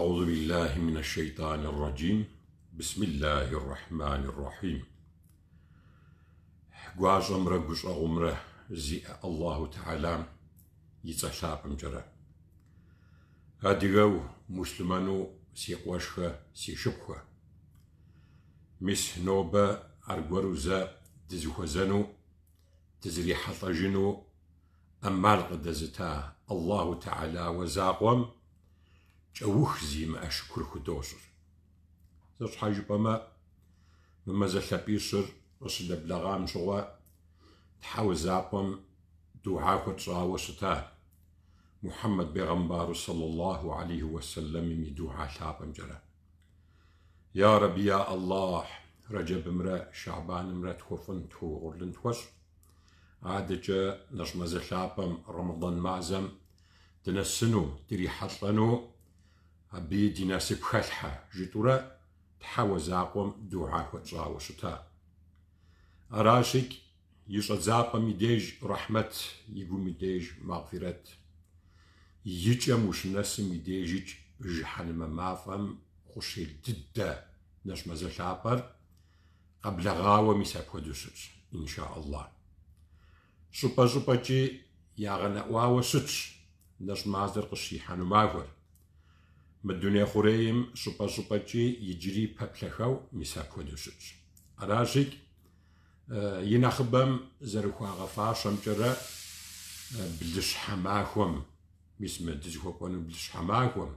Аузу биллахи минэ шейтӏани ррэджим, бисмиллахи ррэхьмани ррэхьим. Гуащӏэмрэ гущӏэгъумрэ зиӏэ Аллаху Тэхьэлам и цӏэ лъапӏэмкӏэрэ. Адыгэу, муслъымэну си къуэшхэ, си шыпхъухэ. Мис нобэ аргуэру зэ дызыхуэзэну, дызрихьэлӏэжыну ӏэмал къыдэзыта Аллаху Тэхьэлауэ закъуэм кӏэух зимыӏэ шыкур худощӏыр. Сыт щхьэ жыпӏэмэ, мы мазэ лъапӏищыр къыщынэблэгъам щыгъуэ Тхьэуэ закъуэм дугьа хуэтщӏауэ щыта Мухьэммэд бегъымбару саллаллаху алейхи уэсэлэмым и дугьа лъапӏэмкӏэрэ. Я Рэби, я Аллахь, Рэджэбымрэ Шэхьбанымрэ тхуэфӏын, тхуэугъурлын тхуэщӏ. Адэкӏэ нэщӏ мазэ лъапӏэм, Рэмэдан мазэм дынэсыну, дрихьэлӏэну, абыи ди насып хэлъхьэ, жытӏурэ Тхьэуэ закъуэм дугьа хуэтщӏауэ щыта. Аращикӏ, и щӏэдзапӏэм и деж рэхьмэт, и гум и деж магъфирэт, и кӏэм ущынэсым и дежикӏ жыхьэнымэ мафӏэм укъыщел дыдэ нэщӏ мазэ лъапӏэр къэблэгъауэ мис апхуэдэу щытщ, инша Аллах. Щӏыпӏэ-щӏыпӏэкӏи ягъэнэӏуауэ щытщ нэщӏ мазэр къыщихьэну махуэр. Мы дуней хъурейм щӏыпӏэ-щӏыпӏэкӏи иджыри пэплъэхэу мис апхуэдэу щытщ. Аращикӏ, и нэхъыбэм зэрыхуагъэфащэмкӏэрэ блыщхьэ махуэм, мис мы дызыхуэкӏуэну блыщхьэ махуэм,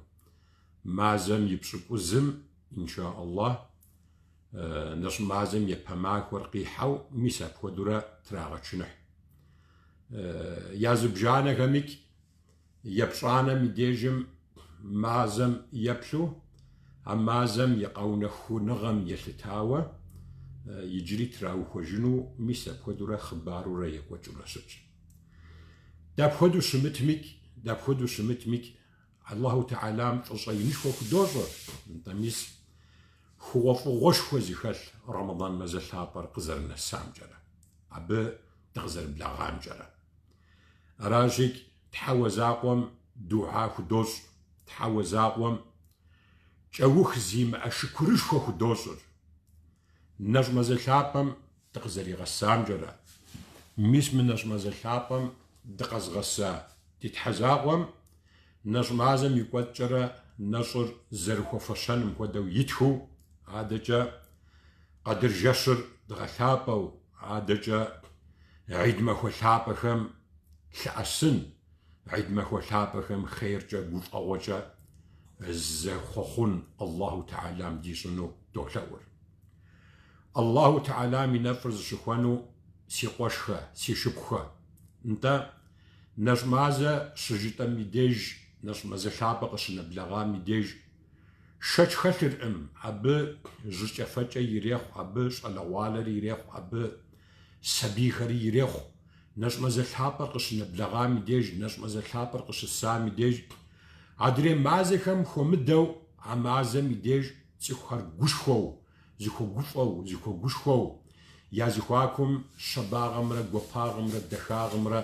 мазэм и пщӏыкӏузым, инша Аллах, нэщӏ мазэм япэ махуэр къихьэу мис апхуэдэурэ трагъэчыныхь. Я зыбжанэхэмикӏ епщӏанэм и дежым мазэм еплъу, а мазэм и къэунэхуныгъэм елъытауэ иджыри траухуэжыну мис апхуэдэурэ хъыбарурэ екӏуэкӏыурэ щытщ. Дапхуэдэу щымытмикӏ, дапхуэдэу щымытмикӏ, Аллаху Тэхьэлам фӏыщӏэ инышхуэ худощӏыр, нтӏэ мис хъугъуэфӏыгъуэшхуэ зыхэлъ Рэмэдан мазэ лъапӏэр къызэрынэсамкӏэрэ, абы дыкъызэрыблэгъамкӏэрэ. Аращикӏ, Тхьэуэ закъуэм дугьа худощӏ, Тхьэуэ закъуэм кӏэух зимыӏэ шыкурышхуэ худощӏыр. Нэщӏ мазэ лъапӏэм дыкъызэригъэсамкӏэрэ, мис мы нэщӏ мазэ лъапӏэм дыкъэзгъэса ди Тхьэ закъуэм нэщӏ мазэм и кӏуэцӏкӏэрэ нэщӏыр зэрыхуэфэщэным хуэдэу итхыу, адэкӏэ Къэдыр жэщыр дгъэлъапӏэу, адэкӏэ гьид махуэ лъапӏэхэм лъэӏэсын, гьид махуэ лъапӏэхэм хъеркӏэ, гуфӏэгъуэкӏэ зэхъуэхъун Аллаху Тэхьэлам дищӏыну долъэӏур. Аллаху Тэхьэлам и нэфӏыр зыщыхуэну си къуэшхэ, си шыпхъухэ. Нтӏэ, нэщӏ мазэ щыжытӏэм и деж, нэщӏ мазэ лъапӏэ къыщынэблэгъам и деж, шэч хэлъыркъым, абы жьыкӏэфэкӏэ ирехъу, абы щӏалэгъуалэри ирехъу, абы сабийхэри ирехъу. Нэщӏ мазэ лъапӏэр къыщынэблэгъам и деж, нэщӏ мазэ лъапӏэр къыщысам и деж, адрей мазэхэм хуэмыдэу а мазэм и деж цӏыхухэр гушхуэу, зыхуэгуфӏэу, зыхуэгушхуэу, я зэхуакум щабагъэмрэ гуапагъэмрэ дахагъымрэ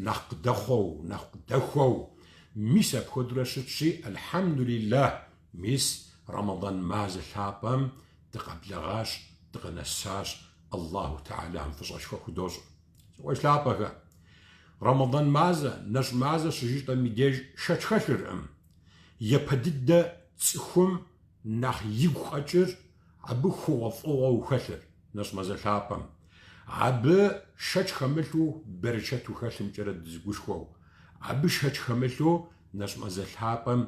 нэхъ къыдэхъуэу, нэхъ къыдэхуэу, мис апхуэдэурэ щытщи, Альхьэмдулиллах, мис Рэмэдан мазэ лъапӏэм дыкъэблэгъащ, дыкъынэсащ, Аллаху Тэхьэлам фӏыщӏэшхуэ худощӏ. Си къуэш лъапӏэхэ, Рэмэдан мазэ, нэщӏ мазэ щыжытӏэм и деж шэч хэлъыркъым. Япэ дыдэ цӏыхум нэхъ игу къэкӏыр абы хъугъуэфӏыгъуэу хэлъыр, нэщӏ мазэ лъапӏэм. Абы шэч хэмылъу берычэту хэлъымкӏэрэ дызыгушхуэу. Абы шэч хэмылъу нэщӏ мазэ лъапӏэм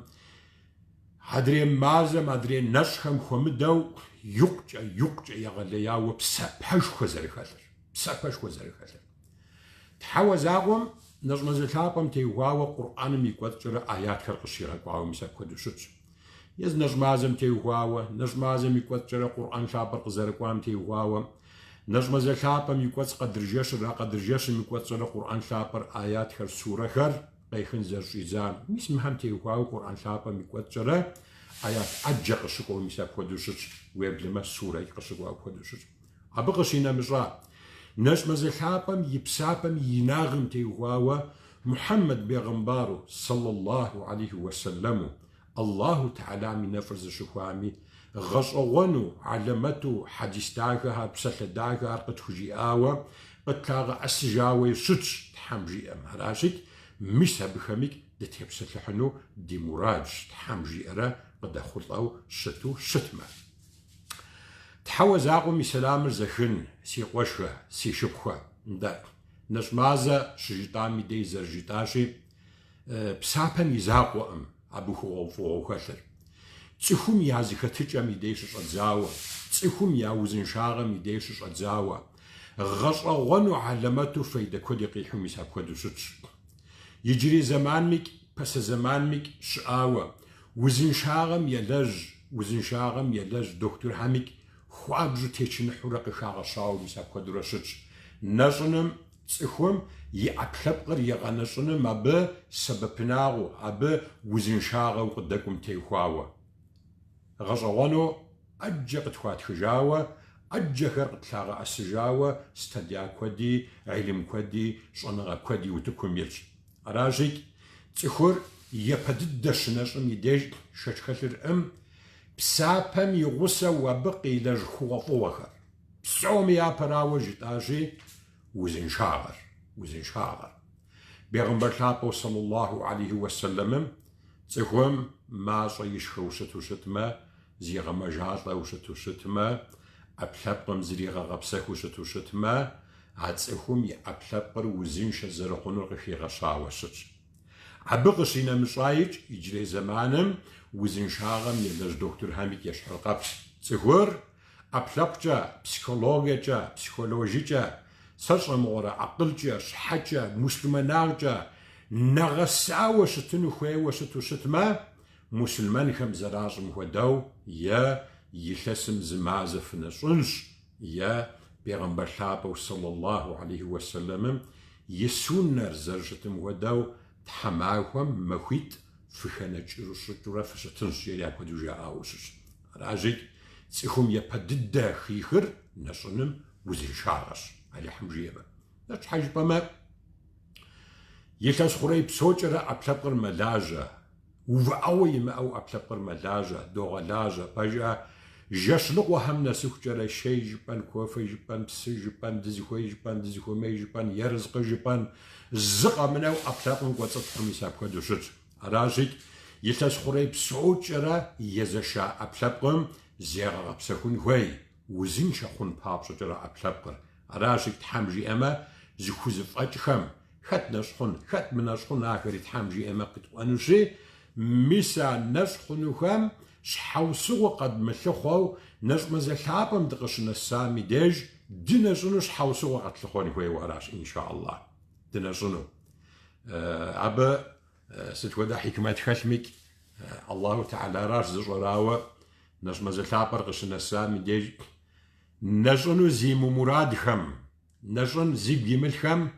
адрей мазэм, адрей нэщӏхэм хуэмыдэу икъукӏэ, икъукӏэ егъэлеяуэ псапэшхуэ зэрыхэлъыр. Псапэшхуэ зэрыхэлъыр. Тхьэуэ закъуэм нэщӏ мазэ лъапӏэм теухуауэ Къурӏэным и кӏуэцӏкӏэрэ аятхэр къыщигъэкӏуауэ мис апхуэдэу щытщ. Езы нэщӏ мазэм теухуауэ, нэщӏ мазэм и кӏуэцӏкӏэрэ Къурӏэн лъапӏэр къызэрыкӏуам теухуауэ, нэщӏ мазэ лъапӏэм и кӏуэцӏ Къэдыр жэщыр, а Къэдыр жэщым и кӏуэцӏкӏэрэ Къурӏэн лъапӏэр, аятхэр, сурэхэр къехын зэрыщӏидзам. Мис мыхэм теухуауэ Къурӏэн лъапӏэм и кӏуэцӏкӏэрэ аят ӏэджэ къыщыкӏуэу мис апхуэдэу щытщ, уеблэмэ сурэкӏ къыщыкӏуэу апхуэдэу щытщ. Абы къыщинэмыщӏа, нэщӏ мазэ лъапӏэм и псапэм и инагъым теухуауэ Мухьэммэд бегъымбару, сэллаллаху алейхи уэсэлэму, Аллаху Тэхьэлам и нэфӏыр зыщыхуами, гъэщӏэгъуэну, хьэлэмэту хьэдис дахэхэр, псалъэ дахэхэр къытхужиӏауэ, къытлъагъэӏэсыжауэ щытщ, Тхьэм жиӏэм. Аращикӏ, мис абыхэмикӏ дытепсэлъыхьыну ди мурадщ, Тхьэм жиӏэрэ къыдэхъулӏэу щыту щытмэ. Тхьэуэ закъуэм и сэламыр зэхын, си къуэшхэ, си шыпхъухэ. Нтӏэ, нэщӏ мазэ щыжытӏам и дей зэрыжытӏащи, псапэм и закъуэкъым абы хъугъуэфӏыгъуэу хэлъыр. Цӏыхум я зэхэтыкӏэм и дей щыщӏэдзауэ, цӏыхум я узыншагъэм и дей щыщӏэдзауэ, гъэщӏэгъуэну хьэлэмэту фейдэ куэди къихьу мис апхуэдэу щытщ. Иджырей зэманмикӏ, пасэ зэманмикӏ щыӏауэ, узыншагъэм елэжь, узыншагъэм елэжь дохутырхэмикӏ хуабжьу течыныхьурэ къыхагъэщауэ мис апхуэдэурэ щытщ. Нэщӏыным цӏыхум и ӏэпкълъэпкъыр игъэнэщӏыным абы сэбэпынагъыу, абы узыншагъэу къыдэкӏум теухуауэ. Гъэщӏэгъуэну ӏэджэ къытхуатхыжауэ, ӏэджэхэр къытлъагъэӏэсыжауэ статья куэди, гьилым куэди, щӏэныгъэ куэди утыкум илъщ. Аращикӏ, цӏыхур япэ дыдэ щынэщӏым и деж шэч хэлъыркъым, псапэм и гъусэу абы къилэжь хъугъуэфӏыгъуэхэр. Псоми япэрауэ жытӏащи, узыншагъэр, узыншагъэр. Бегъымбар лъапӏэу сэллаллаху алейхи уэсэлэмым цӏыхум мащӏэ ишхыу щыту щытмэ, зигъэмэжалӏэу щыту щытмэ, ӏэпкълъэпкъым зригъэгъэпсэхуу щыту щытмэ, а цӏыхум и ӏэпкълъэпкъыр узыншэ зэрыхъунур къыхигъэщауэ щытщ. Абы къыщинэмыщӏаикӏ, иджырей зэманым узыншагъэм елэжь дохутырхэмикӏ ещхьыркъэпс. Цӏыхур ӏэпкълъэпкъкӏэ, психологиекӏэ, психоложикӏэ, сэ сщӏэ мыгъуэрэ, акъылкӏэ, щхьэкӏэ, муслъымэнагъкӏэ нэгъэсауэ щытыну хуейуэ щыту щытмэ, муслъымэнхэм зэращӏым хуэдэу, е илъэсым зы мазэ фынэщӏынщ, е Бегъымбар лъапӏэу сэллаллаху алейхи уэсэлэмым и суннэр зэрыщытым хуэдэу тхьэмахуэм махуитӏ фыхэнэкӏыщӏыкӏыурэ фыщытынщ, жери апхуэдэу жаӏауэ щытщ. Аращикӏ, цӏыхум япэ дыдэ хихыр нэщӏыным узыншагъэщ, Алыхьым жиӏэмэ. Сыт щхьэ жыпӏэмэ, илъэс хъурей псокӏэрэ ӏэпкълъэпкъыр мэлажьэ, увыӏэгъуэ имыӏэу ӏэпкълъэпкъыр мэлажьэ, догъэлажьэ, пэжӏэ, жэщ ныкъуэхэм нэсыхукӏэрэ шей жыпӏэн, кофе жыпӏэн, псы жыпӏэн, дызыхуей жыпӏэн, дызыхуэмей жыпӏэн, ерыскъы жыпӏэн, зы къэмынэу ӏэпкълъэпкъым кӏуэцӏытхьу мис апхуэдэу щытщ. Аращикӏ, илъэс хъурей псокӏэрэ езэша ӏэпкълъэпкъым зегъэгъэпсэхун хуей, узыншэ хъун папщӏэкӏэрэ ӏэпкълъэпкъыр. Аращикӏ, Тхьэм жиӏэмэ, зыхузэфӏэкӏхэм, хэт нэщӏ хъун, хэт мынэщӏ хъун, ахэри Тхьэм жиӏэмэ къытӏуэнущи, мис а нэщӏ хъунухэм щхьэусыгъуэ къэдмылъыхъуэу нэщӏ мазэ лъапӏэм дыкъыщынэсам и деж дынэщӏыну щхьэусыгъуэ къэтлъыхъуэн хуейуэ аращ, инша Аллах, дынэщӏыну. Абы сыт хуэдэ хьикмэт хэлъмикӏ, Аллаху Тэхьэларащ зыщӏэр, ауэ нэщӏ мазэ лъапӏэр къыщынэсам и деж нэщӏыну зи мымурадхэм, нэщӏын зигу имылъхэм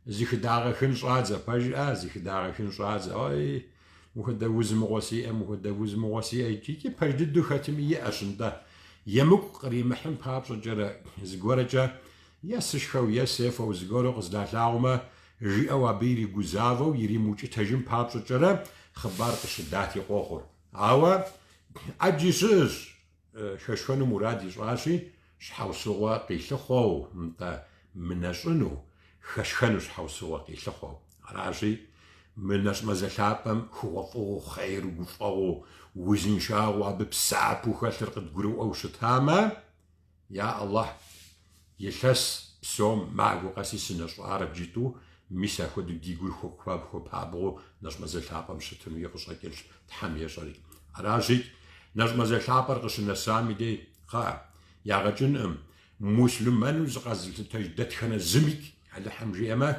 зыхыдагъэхын щӏадзэ, пэжӏэ, зыхыдагъэхын щӏадзэ. Ой, мыхуэдэ уз мыгъуэ сиӏэ, мыхуэдэ уз мыгъуэ сиӏэ, икӏи пэж дыдэу хэтми иӏэщ, нтӏэ. Емыкӏу къримыхьын папщӏэкӏэрэ зыгуэрэкӏэ е сышхэу, е сефэу зыгуэру къыздалъагъумэ, жиӏэу абы иригузавэу, иримыукӏытэжын папщӏэкӏэрэ хъыбар къыщыдати къохъур. Ауэ ӏэджи щыӏэщ, хэшхэну мурад ищӏащи, щхьэусыгъуэ къилъыхъуэу, нтӏэ, мынэщӏыну, хэшхэну щхьэусыгъуэ къилъыхъуэу. Аращи, мы нэщӏ мазэ лъапӏэм хъугъуэфӏыгъуэу, хъейру, гуфӏэгъуэу, узыншагъэу абы псапэу хэлъыр къыдгурыӏуэу щытамэ, Я Аллахь, илъэс псом махуэ къэси сынэщӏарэт жытӏэу, мис ахуэдэу ди гур хуэпабгъэу нэщӏ мазэ лъапӏэм щытынуи къыщӏэкӏынщ, Тхьэм ещӏэри. Аращи, нэщӏ мазэ лъапӏэр къыщынэсам и дей, кхъыӏэ, ягъэ кӏынкъым, муслъымэну зыкъэзылъытэж дэтхэнэ зымикӏ, Алыхьым жиӏэмэ,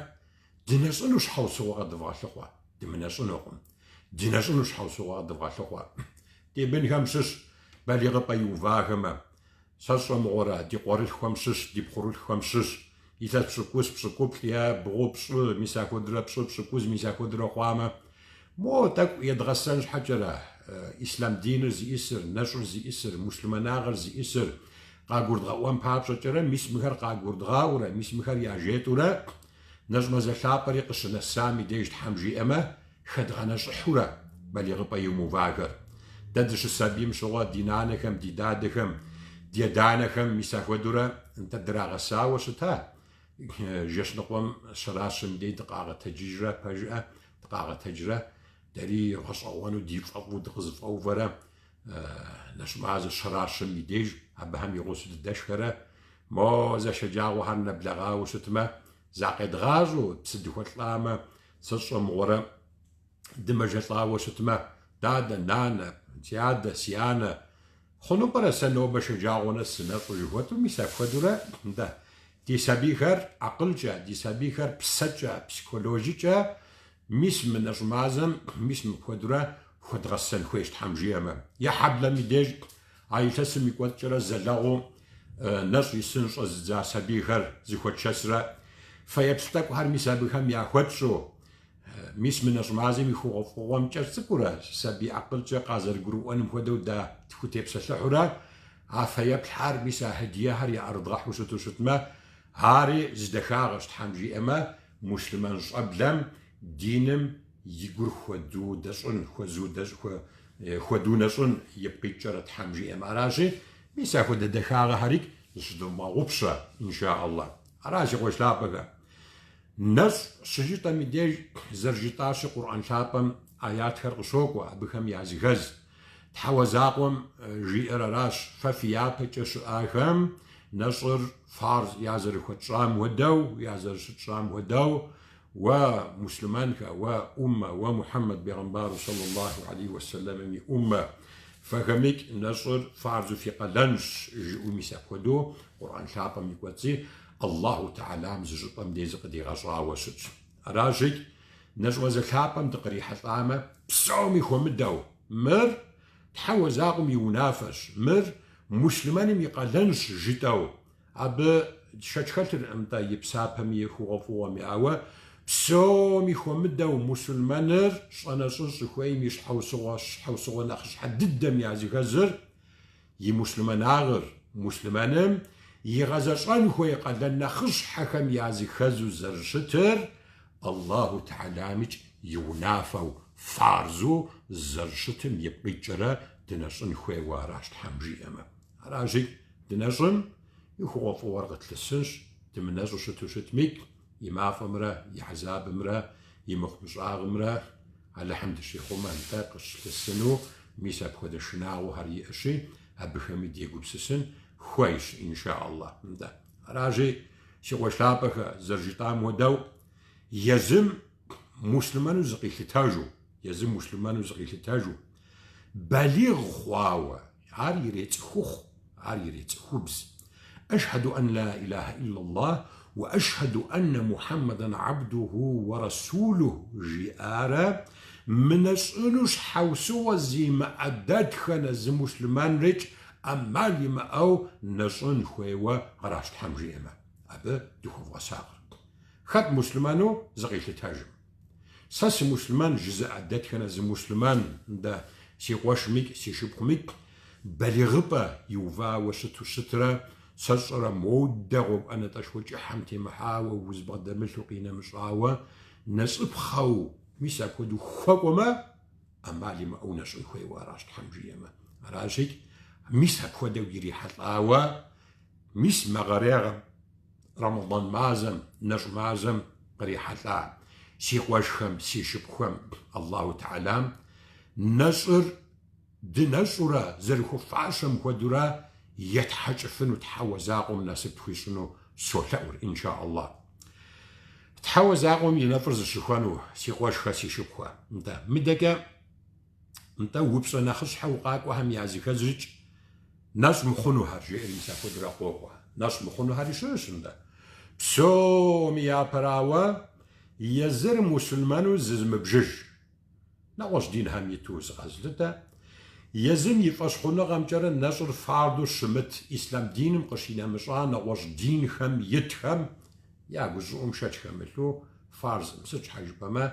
дынэщӏыну щхьэусыгъуэ къэдывгъэлъыхъуэ, дымынэщӏынукъым, дынэщӏыну щхьэусыгъуэ къэдывгъэлъыхъуэ. Ди бынхэм щыщ балигъыпӏэ иувахэмэ, Сэ сщӏэ мыгъуэрэ, ди къуэрылъхухэм щыщ, ди пхъурылъхухэм щыщ, илъэс пщӏыкӏуз, пщӏыкӏуплӏ е бгъу, пщӏы, мис ахуэдурэ пщӏы, пщӏыкӏуз, мис ахуэдурэ хъуамэ, мо тӏэкӏу едгъэсэн щхьэкӏэрэ, ислъам диныр зиӏисыр, нэщӏыр зиӏисыр, муслъымэнагъэр зиӏисыр къагурыдгъэӏуэн папщӏэкӏэрэ, мис мыхэр къагурыдгъаӏуэрэ, мис мыхэр яжетӏурэ, нэщӏ мазэ лъапӏэри къыщынэсам и деж Тхьэм жиӏэмэ, хэдгъэнэщӏыхьурэ балигъыпӏэ имыувахэр. Дэ дыщысабийм щыгъуэ ди нанэхэм, ди дадэхэм, ди адэ-анэхэм мис ахуэдурэ нтӏэ драгъэсауэ щыта. Жэщ ныкъуэм щэращэм дей дыкъагъэтэджыжрэ, пэжыӏэ, дыкъагъэтэджрэ, дэри гъэщӏэгъуэну ди фӏэфӏу дыкъызэфӏэувэрэ нэщӏ мазэ щэращэм и деж абыхэм и гъусэу дыдэшхэрэ, мо зэ шэджагъуэхэр нэблэгъауэ щытмэ, закъедгъащӏэу, псы дыхуэлӏамэ, сэ сщӏэ мыгъуэрэ дымэжэлӏауэ щытмэ, дадэ, нанэ, си адэ, си анэ, хъуну пӏэрэ сэ нобэ шэджагъуэ нэс сынэщӏу жыхуэтӏэу, мис апхуэдэурэ, нтӏэ, ди сабийхэр акъылкӏэ, ди сабийхэр псэкӏэ, психологикӏэ, мис мы нэщӏ мазэм, мис мыпхуэдэурэ хуэдгъэсэн хуейщ, Тхьэм жиӏэмэ. Е хьэблэм и деж а илъэсым и кӏуэцӏкӏэрэ зэлэгъуу нэщӏ исын щӏэзыдза сабийхэр зыхуэтшэсрэ фэеплъ тӏэкӏухэр мис абыхэм яхуэтщӏу, Мис мы нэщӏ мазэм и хъугъуэфӏыгъуэм кӏэщӏ цӏыкӏуурэ, сабий акъылкӏэ къазэрыгурыӏуэным хуэдэу датхутепсэлъыхьурэ, а фэеплъхэр, мис а хьэдиехэр яӏэрыдгъэхьу щыту щытмэ, ари зы дахагъэщ, Тхьэм жиӏэмэ, муслъымэн щӏэблэм диным и гур хуэдудэщӏын, хуэдунэщӏын ипкъ иткӏэрэ Тхьэм жиӏэмэ. Аращи, мис ахуэдэ дахагъэхэрикӏ зыщыдывмыгъэгъупщэ, инша Аллах. Аращ, си къуэш лъапӏэхэ. Нэщӏ щыжытӏэм и деж зэрыжытӏащи, Къурӏэн лъапӏэм аятхэр къыщокӏуэ, абыхэм языхэз. Тхьэуэ закъуэм жиӏэр аращ, Фэ фи япэкӏэ щыӏахэм нэщӏыр фарз язэрыхуэтщӏам хуэдэу, язэрыщытщӏам хуэдэу, уэ муслъымэнхэ, уэ ӏуммэ, уэ Мухьэммэд бегъымбару сэллаллаху алейхи уэсэлэмым и ӏуммэ, фэхэмикӏ нэщӏыр фарзу фи къалэнщ, жиӏэу мис апхуэдэу Къурӏэн лъапӏэм и кӏуэцӏи Аллаху Тэхьэлам зы щӏыпӏэм дей зыкъыдигъэщӏауэ щытщ. Аращикӏ, нэщӏ мазэ лъапӏэм дыкърихьэлӏамэ, псоми хуэмыдэу, мыр Тхьэуэ закъуэм и унафэщ, мыр муслъымэным и къалэнщ жытӏэу, абы шэч хэлъыркъым нтӏэ и псапэми и хъугъуэфӏыгъуэми, ауэ псоми хуэмыдэу муслъымэныр щӏэнэщӏын щӏыхуейм и щхьэусыгъуэ щхьэусыгъуэ нэхъыщхьэ дыдэм языхэзыр И муслъымэнагъыр, муслъымэным игъэзэщӏэн хуей къалэн нэхъыщхьэхэм языхэзу зэрыщытыр Аллаху Тэхьэламикӏ и унафэу, фарзу зэрыщытым ипкъ иткӏэрэ дынэщӏын хуейуэ аращ Тхьэм жиӏэмэ. Аращи, дынэщӏым и хъугъуэфӏыгъуэр къытлъысынщ, дымынэщӏу щыту щытмикӏ, и мафӏэмрэ и хьэзабымрэ и мыхъумыщӏагъымрэ Алыхьым дыщихъумэ, нтӏэ, къыщлъысыну мис апхуэдэ шынагъуэхэр иӏэщи, абыхэми дегупсысын хуейщ, инша Аллах. Нтӏэ, аращи, си къуэш лъапӏэхэ, зэрыжытӏам хуэдэу, езым муслъымэну зыкъилъытэжу, езым муслъымэну зыкъилъытэжу, балигъ хъуауэ, Ар ирецӏыхухъу, ар ирецӏыхубз. Ашхьэду ан ла илахьэ иллаллах уэ ашхьэду аннэ Мухьэммэдэн абдуху уэ расулух жиӏарэ мынэщӏыну щхьэусыгъуэ зимыӏэ дэтхэнэ зы муслъымэнрикӏ ӏэмал имыӏэу нэщӏын хуейуэ аращ Тхьэм жиӏэмэ. Абы дыхуэвгъэсакъ. Хэт муслъымэну зыкъилъытэжым? Сэ сымуслъымэн жызыӏэ дэтхэнэ зы муслъымэн, нтӏэ, си къуэшмикӏ, си шыпхъумикӏ, балигъыпӏэ иувауэ щыту щытрэ, сэ сщӏэрэ модэ гъуэгу ӏэнатӏэшхуэ кӏыхьым темыхьауэ, уз бгъэдэмылъу къинэмыщӏауэ, нэщӏыпхъэу, мис апхуэдэу хуэкӏуэмэ, ӏэмал имыӏэу нэщӏын хуейуэ аращ Тхьэм жиӏэмэ. Аращикӏ, мис апхуэдэу ирихьэлӏауэ, мис мэгъэрегъэм, Рэмэдан мазэм, нэщӏ мазэм кърихьэлӏа си къуэшхэм, си шыпхъухэм Аллаху Тэхьэлам нэщӏыр дынэщӏурэ зэрыхуэфащэм хуэдэурэ етхьэкӏыфыну Тхьэуэ закъуэм насып тхуищӏыну солъэӏур, инша Аллах. Тхьэуэ закъуэм и нэфӏыр зыщыхуэну си къуэшхэ, си шыпхъухэ. Нтӏэ, мыдэкӏэ Нтӏэ, упщӏэ нэхъыщхьэу къакӏуэхэм языхэзрикӏ нэщӏ мыхъунухэр, жеӏэри мис апхуэдэурэ къокӏуэ. Нэщӏ мыхъунухэри щыӏэщ, нтӏэ. Псоми япэрауэ, езыр муслъымэну зызымыбжыж, нэгъуэщӏ динхэм иту зыкъэзылъытэ, езым и фӏэщхъуныгъэмкӏэрэ нэщӏыр фарду щымыт ислъам диным къыщинэмыщӏа нэгъуэщӏ динхэм итхэм я гущӏыӏум шэч хэмылъу фарзым. Сыт щхьэ жыпӏэмэ,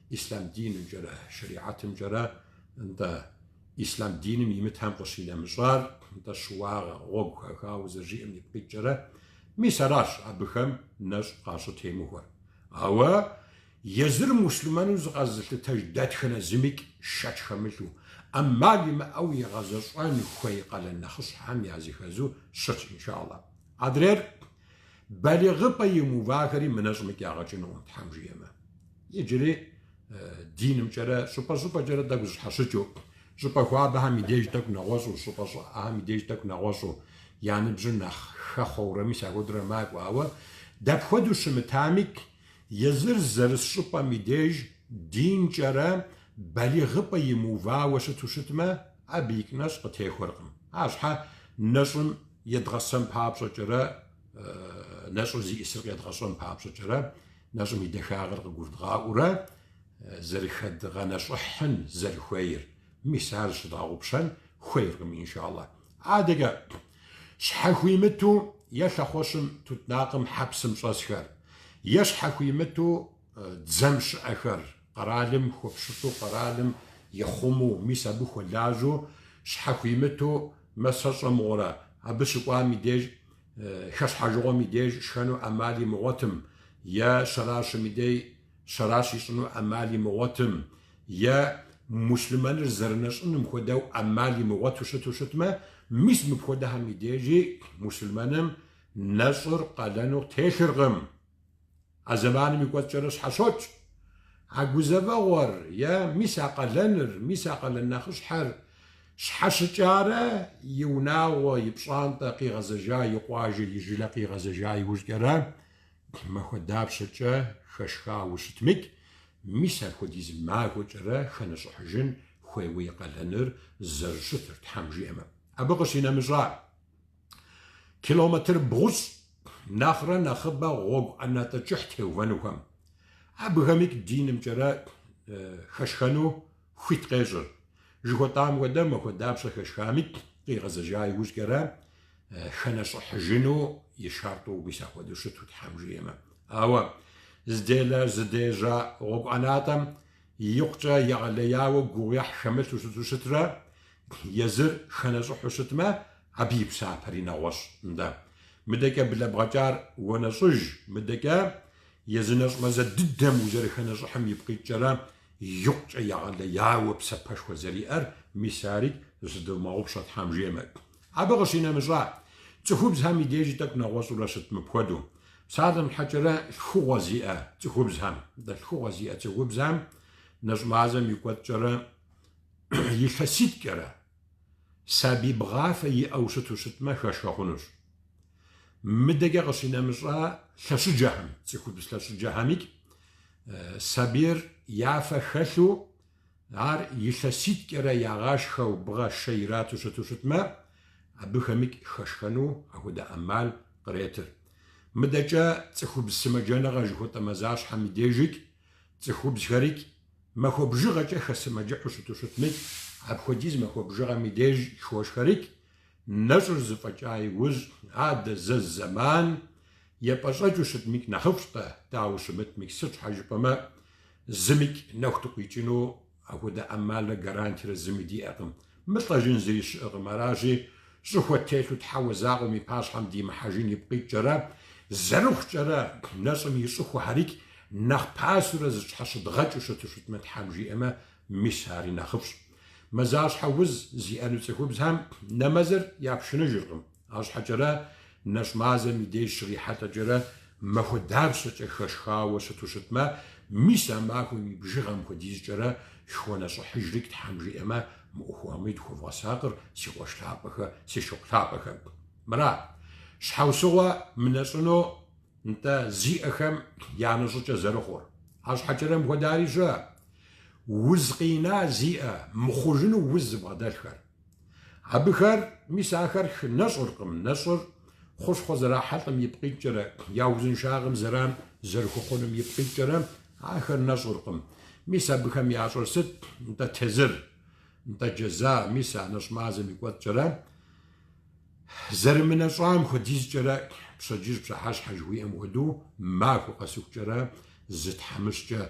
ислъам динымкӏэрэ, шэригьэтымкӏэрэ, нтӏэ, ислъам диным имытхэм къыщинэмыщӏар, нтӏэ, щыуагъэ, гъуэгу хэхауэ зэрыжиӏэм ипкъ иткӏэрэ, мис аращ абыхэм нэщӏ къащӏытемыхуэр. Ауэ езыр муслъымэну зыкъэзылъытэж дэтхэнэ зымикӏ шэч хэмылъу. ӏэмал имыӏэу игъэзэщӏэн хуей къалэн нэхъыщхьэхэм языхэзу щытщ, иншаллах. Адрейр, балигъыпӏэ имыувахэри мынэщӏмикӏ ягъэ кӏынукъым, Тхьэм жиӏэмэ. Иджыри динымкӏэрэ щӏыпӏэ-щӏыпӏэкӏэрэ тӏэкӏу зыщхьэщыкӏыу, щӏыпӏэ хуабэхэм и деж тӏэкӏу нэгъуэщӏу, щӏыпӏэ щӏыӏэхэм и деж тӏэкӏу нэгъуэщӏу, я ныбжьыр нэхъ хэхъуэурэ мис апхуэдэурэ макӏуэ. Ауэ дапхуэдэу щымытамикӏ, езыр зэрыс щӏыпӏэм и деж динкӏэрэ балигъыпӏэ имыувауэ щыту щытмэ, абыикӏ нэщӏ къытехуэркъым. Арщхьэ нэщӏым едгъэсэн папщӏэкӏэрэ, нэщӏыр зиӏысыр къедгъэщӏэн папщӏэкӏэрэ, нэщӏым и дахагъэр къыгурыдгъаӏуэурэ зэрыхэдгъэнэщӏыхьын зэрыхуейр. Мис ар зыщыдгъэгъупщэн хуейркъым, иншалла. Адэкӏэ, щхьэхуимыту е лъэхъуэщым, тутнакъым, хьэпсым щӏэсхэр, е щхьэхуимыту дзэм щыӏэхэр, къэралым хуэпщылӏу, къэралым ихъумэу, мис абы хуэлажьэу, щхьэхуимыту мэ сэ сщӏэ мыгъуэрэ, абы щыкӏуам и деж, хэщхьэжыгъуэм и деж шхэну ӏэмал имыгъуэтым, е щэращым и дей щэращ ищӏыну ӏэмал имыгъуэтым, е муслъымэныр зэрынэщӏыным хуэдэу ӏэмал имыгъуэту щыту щытмэ, мис мыпхуэдэхэм и дежи муслъымэным нэщӏыр къалэну телъыркъым. А зэманым и кӏуэцӏкӏэрэ щхьэщокӏ. А гузэвэгъуэр е мис а къалэныр, мис а къалэн нэхъыщхьэр щхьэщыкӏарэ и унагъуэ, и пщӏантӏэ къигъэзэжа, и къуажэ, и жылэ къигъэзэжа иужькӏэрэ махуэ дапщэкӏэ хэшхауэ щытмикӏ, мис апхуэдиз махуэкӏэрэ хэнэщӏыхьыжын хуейуэ и къалэныр зэрыщытыр, Тхьэм жиӏэмэ. Абы къыщинэмыщӏа, Километр бгъущӏ нэхърэ нэхъыбэ гъуэгу ӏэнатӏэ кӏыхь теувэнухэм, абыхэмикӏ динымкӏэрэ хэшхэну хуит къещӏыр. Жыхуэтӏам хуэдэ махуэ дапщэ хэшхамикӏ къигъэзэжа иужькӏэрэ хэнэщӏыхьыжыну и шартӏу мис апхуэдэу щыту Тхьэм жиӏэмэ. Ауэ зделэ зыдежьа гъуэгу ӏэнатӏэм икъукӏэ егъэлеяуэ гугъуехь хэмылъу щыту щытрэ езыр хэнэщӏыхьу щытмэ, абы и псапэри нэгъуэщӏ. Нтӏэ. Мыдэкӏэ блэбгъэкӏар уонэщӏыж, мыдэкӏэ езы нэщӏ мазэ дыдэм узэрыхэнэщӏыхьым ипкъ иткӏэрэ икъукӏэ егъэлеяуэ псапэшхуэ зэриӏэр, мис арикӏ зыщыдывмыгъэгъупщэ Тхьэм жиӏэмэ. Абы къыщинэмыщӏа, цӏыхубзхэм и дежи тӏэкӏу нэгъуэщӏурэ щыт мыпхуэдэу. Псалъэм щхьэкӏэрэ лъхугъуэ зиӏэ цӏыхубзхэм, нтӏэ, лъхугъуэ зиӏэ цӏыхубзхэм нэщӏ мазэм и кӏуэцӏкӏэрэ илъэситӏкӏэрэ сабий бгъафэ иӏэу щыту щытмэ, хэшхэ хъунущ. Мыдэкӏэ къыщинэмыщӏа лъэщыджэхэм, цӏыхубз лъэщыджэхэмикӏ сабийр я фэ хэлъу ар илъэситӏкӏэрэ ягъашхэу бгъэ шэ ирату щыту щытмэ, абыхэмикӏ хэшхэну апхуэдэ ӏэмал къретыр. Мыдэкӏэ цӏыхубз сымаджэныгъэ жыхуэтӏэ мазащхьэм и дежикӏ, цӏыхубзхэрикӏ Махуэ бжыгъэкӏэ хэсымэджыхьу щыту щытмикӏ, апхуэдиз махуэ бжыгъэм и деж хошхэрикӏ, нэщӏыр зэфӏэкӏа иужь, адэ зэ зэман епӏэщӏэкӏыу щытмикӏ нэхъыфӏщ-тӏэ, дауэ щымытмикӏ, сыт щхьэ жыпӏэмэ, зымикӏ нэху дыкъуикӏыну апхуэдэ ӏэмалрэ гарантирэ зыми диӏэкъым. Мылӏэжын зыри щыӏэкъым, аращи, щӏыхуэ ттелъу Тхьэуэ закъуэм и пащхьэм димыхьэжын ипкъ иткӏэрэ, зэрыхъукӏэрэ нэщӏым и щӏыхуэхэрикӏ нэхъ пасэурэ зыщхьэщыдгъэкӏыу щыту щытмэ, Тхьэм жиӏэмэ, мис ари нэхъыфӏщ. Мазащхьэ уз зиӏэну цӏыхубзхэм нэмэзыр япшыныжыркъым. Арщхьэкӏэрэ нэщӏ мазэм и деж щрихьэлӏэкӏэрэ махуэ дапщэкӏэ хэшхауэ щыту щытмэ, мис а махуэм и бжыгъэм хуэдизкӏэрэ хонэщӏыхьыжрикӏ Тхьэм жиӏэмэ, мы ӏуэхугъэми дыхуэвгъэсакъыр, си къуэш лъапӏэхэ, си шыпхъу лъапӏэхэ. Мыра, щхьэусыгъуэ мынэщӏыну нтӏэ зиӏэхэм я нэщӏыкӏэ зэрыхъур. Арщхьэкӏэрэ мыпхуэдари щыӏэ, уз къина зиӏэ, мыхъужыну уз зыбгъэдэлъхэр. Абыхэр, мис ахэр нэщӏыркъым, нэщӏыр хущхъуэ зэрахьэлӏэм ипкъ иткӏэрэ, я узыншагъэм зэран зэрыхуэхъунум ипкъ иткӏэрэ, ахэр нэщӏыркъым. Мис абыхэм ящӏэр сыт? Нтӏэ тезыр, нтӏэ джэза, мис а нэщӏ мазэм и кӏуэцӏкӏэрэ, зэрымынэщӏам хуэдизкӏэрэ, пщэдджыжь пщыхьэщхьэ жыхуиӏэм хуэдэу, махуэ къэсыхукӏэрэ зы тхьэмыщкӏэ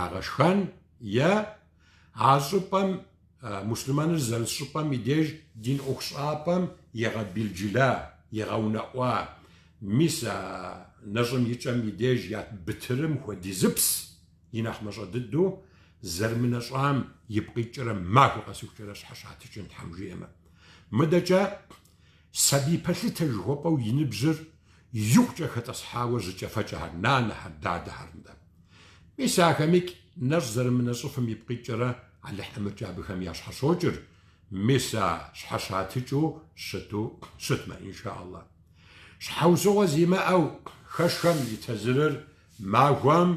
ягъэшхэн е а щӏыпӏэм Муслъымэныр зэрыс щӏыпӏэм и деж дин ӏуэхущӏапӏэм егъэбелджыла, егъэунэӏуа, мис а нэщӏым и кӏэм и деж ят бытырым хуэдизыпс и нэхъ мащӏэ дыдэу. зэрымынэщӏам ипкъ иткӏэрэ махуэ къэсыхукӏэрэ щхьэщатыкӏын Тхьэм жиӏэмэ. Мыдэкӏэ сабий пэлъытэ жыхуэпӏэу и ныбжьыр икъукӏэ хэтӏэсхьауэ жьыкӏэфэкӏэхэр, нанэхэр, дадэхэр нтӏэ. Мис ахэмикӏ нэщӏ зэрымынэщӏыфым ипкъ иткӏэрэ Алыхь ӏэмыркӏэ абыхэм ящхьэщокӏыр, мис а щхьэщатыкӏыу щыту щытмэ, инша Аллах. Щхьэусыгъуэ зимыӏэу хэшхэм и тезырыр махуэм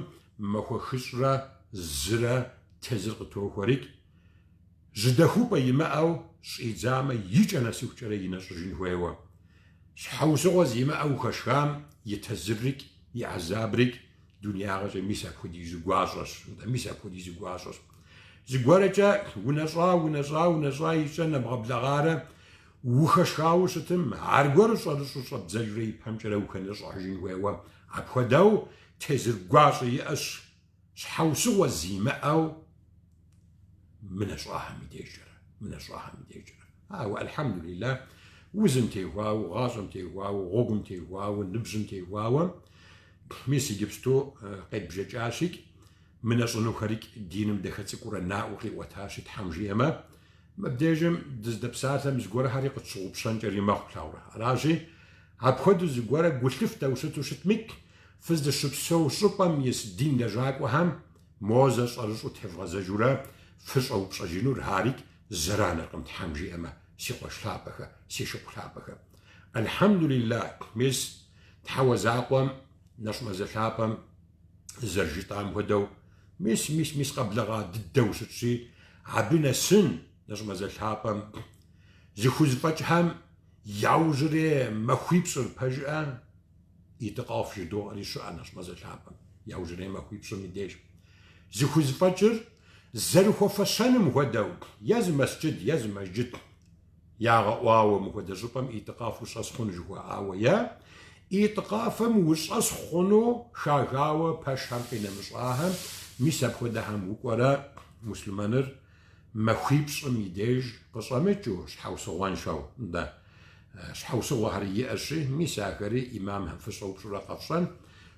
махуэ хыщӏрэ зырэ тезыр къытохуэрикӏ, жьыдэхупӏэ имыӏэу щӏидзамэ и кӏэ нэсыхукӏэрэ инэщӏыжын хуейуэ. Щхьэусыгъуэ зимыӏэу хэшхам и тезыррикӏ, и гӏэзабрикӏ дунеягъэкӏэ мис апхуэдизу гуащӏэщ, нтӏэ, мис апхуэдизу гуащӏэщ. Зыгуэрэкӏэ унэщӏа, унэщӏа, унэщӏа и кӏэ нэбгъэблэгъарэ ухэшхауэ щытым, аргуэру щӏэрыщӏэу щӏэбдзэжрэ ипэмкӏэрэ ухэнэщӏыхьыжын хуейуэ. Апхуэдэу тезыр гуащӏэ иӏэщ щхьэусыгъуэ зимыӏэу мынэщӏахэм и дежкӏэрэ, мынэщӏахэм и дежкӏэрэ. Ауэ, альхьэмдулиллах, узым теухуауэ, гъащӏэм теухуауэ, гъуэгум теухуауэ, ныбжьым теухуауэ, мис иджыпсту къедбжэкӏащикӏ, мынэщӏынухэрикӏ диным дахэ цӏыкӏурэ наӏуэу къиӏуэтащи, Тхьэм жиӏэмэ, мыбдежым дыздэпсалъэм зыгуэрхэри къытщыгъупщэнкӏэри мэхъу, плъагъурэ. Аращи, апхуэдэу зыгуэрэ гу лъыфтэу щыту щытмикӏ, фыздыщыпсэу щӏыпӏэм ис дин лэжьакӏуэхэм Мозэ щӏэрыщӏу тевгъэзэжурэ фыщӏэупщӏэжынур арикӏ зэраныркъым, Тхьэм жиӏэмэ, си къуэш лъапӏэхэ, си шыпхъу лъапӏэхэ. Альхьэмдулиллах, мис Тхьэуэ закъуэм, нэщӏ мазэ лъапӏэм зэрыжытӏам хуэдэу, мис, мис, мис къэблэгъа дыдэу щытщи, абы нэсын нэщӏ мазэ лъапӏэм зыхузэфӏэкӏхэм яужьрей махуипщӏыр пэжыӏэ, Итикаф жыдоӏэри щыӏэ нэщӏ мазэ лъапӏэм, яужьрей махуипщӏым и деж. Зыхузэфӏэкӏыр зэрыхуэфэщэным хуэдэу, е зы мэсджыд, е зы мэжджыт ягъэӏуауэ мыхуэдэ щӏыпӏэм итикаф ущӏэс хъуну жыхуаӏауэ, е итикафым ущӏэс хъуну хахауэ пэшхэм къинэмыщӏахэм, мис апхуэдэхэм укӏуэрэ муслъымэныр махуипщӏым и деж къыщӏэмыкӏыу, щхьэусыгъуэншэу, нтӏэ. Щхьэусыгъуэхэри иӏэщи, мис ахэри ӏимамхэм фыщӏэупщӏурэ къэфщӏэн,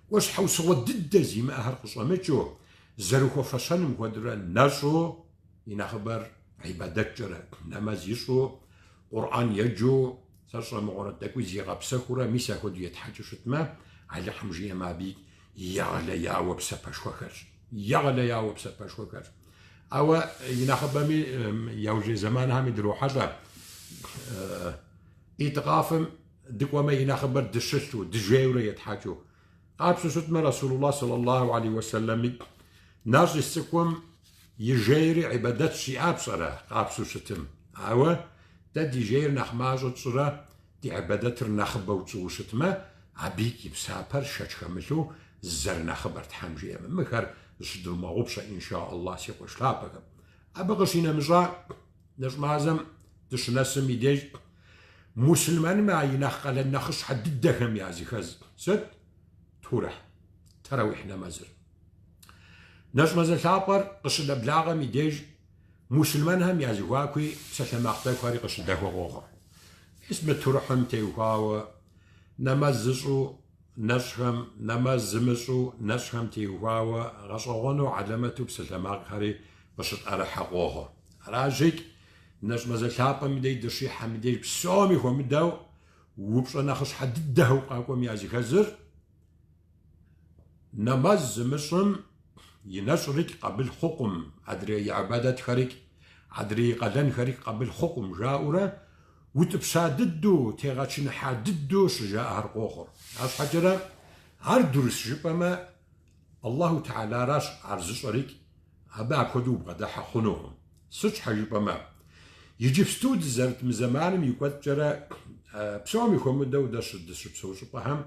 кӏуэ щхьэусыгъуэ дыдэ зимыӏэхэр къыщӏэмыкӏыу, зэрыхуэфэщэным хуэдэурэ нэщӏу, и нэхъыбэр гьибадэткӏэрэ нэмэз ищӏу, Къурӏэн еджэу, сэ сщӏэ мыгъуэрэ тӏэкӏуи зигъэпсэхуурэ, мис ахуэдэу етхьэкӏыу щытмэ, Алыхьым жиӏэмэ, абы егъэлеяуэ псапэшхуэ хэлъщ. Егъэлеяуэ псапэшхуэ хэлъщ. Ауэ и нэхъыбэми яужьрей зэманхэми дрохьэлӏэ. Итикафым дыкӏуэмэ и нэхъыбэр дыщылъу, дыжейурэ етхьэкӏыу. Къапщтэу щытмэ, Расулуллах саллаллаху алейхи уэсэлэми нэщӏ ис цӏыхум и жейри ибадэтщ жиӏа пщӏэрэ, къапщтэу щытым. Ауэ дэ ди жейр нэхъ мащӏэ тщӏырэ ди ибадэтыр нэхъыбэу тщӏыуэ щытмэ, абыикӏ и псапэр шэч хэмылъу зэрынэхъыбэр Тхьэм жиӏэмэ. Мыхэр зыщыдвмыгъэгъупщэ, инша Аллах, си къуэш лъапӏэхэм. Абы къыщинэмыщӏа, нэщӏ мазэм дыщынэсым и деж муслъымэным а и нэхъ къалэн нэхъыщхьэ дыдэхэм языхэз сыт? Турыхь, тэрауихь нэмэзыр. Нэщӏ мазэ лъапӏэр къыщынэблагъэм и деж муслъымэнхэм я зэхуакуи псалъэмакъ тӏэкӏухэри къыщыдэхуэ къохъур. Мис мы турыхьым теухуауэ нэмэз зыщӏу нэщӏхэм, нэмэз зымыщӏу нэщӏхэм теухуауэ гъэщӏэгъуэну хьэлэмэту псалъэмакъхэри къыщытӏэрыхьэ къохъур. Аращикӏ, нэщӏ мазэ лъапӏэм и деж дыщихьэм и деж псоми хуэмыдэу упщӏэ нэхъыщхьэ дыдэхэу къакӏуэм языхэзыр, Нэмэз зымыщӏым и нэщӏрикӏ къабыл хъукъым, адрей и ибадэтхэрикӏ, адрей и къалэнхэрикӏ къабыл хъукъым, жаӏэурэ утӏыпща дыдэу, тегъэчыныхьа дыдэу щыжаӏэхэр къохъур. Арщхьэкӏэрэ ар дурыс жыпӏэмэ, Аллаху Тэхьэларащ ар зыщӏэрикӏ, абы апхуэдэу убгъэдыхьэ хъунукъым. Сыт щхьэ жыпӏэмэ, иджыпсту дызэрыт мы зэманым и кӏуэцӏкӏэрэ псоми хуэмыдэу дэ дыщыпсэу щӏыпӏэхэм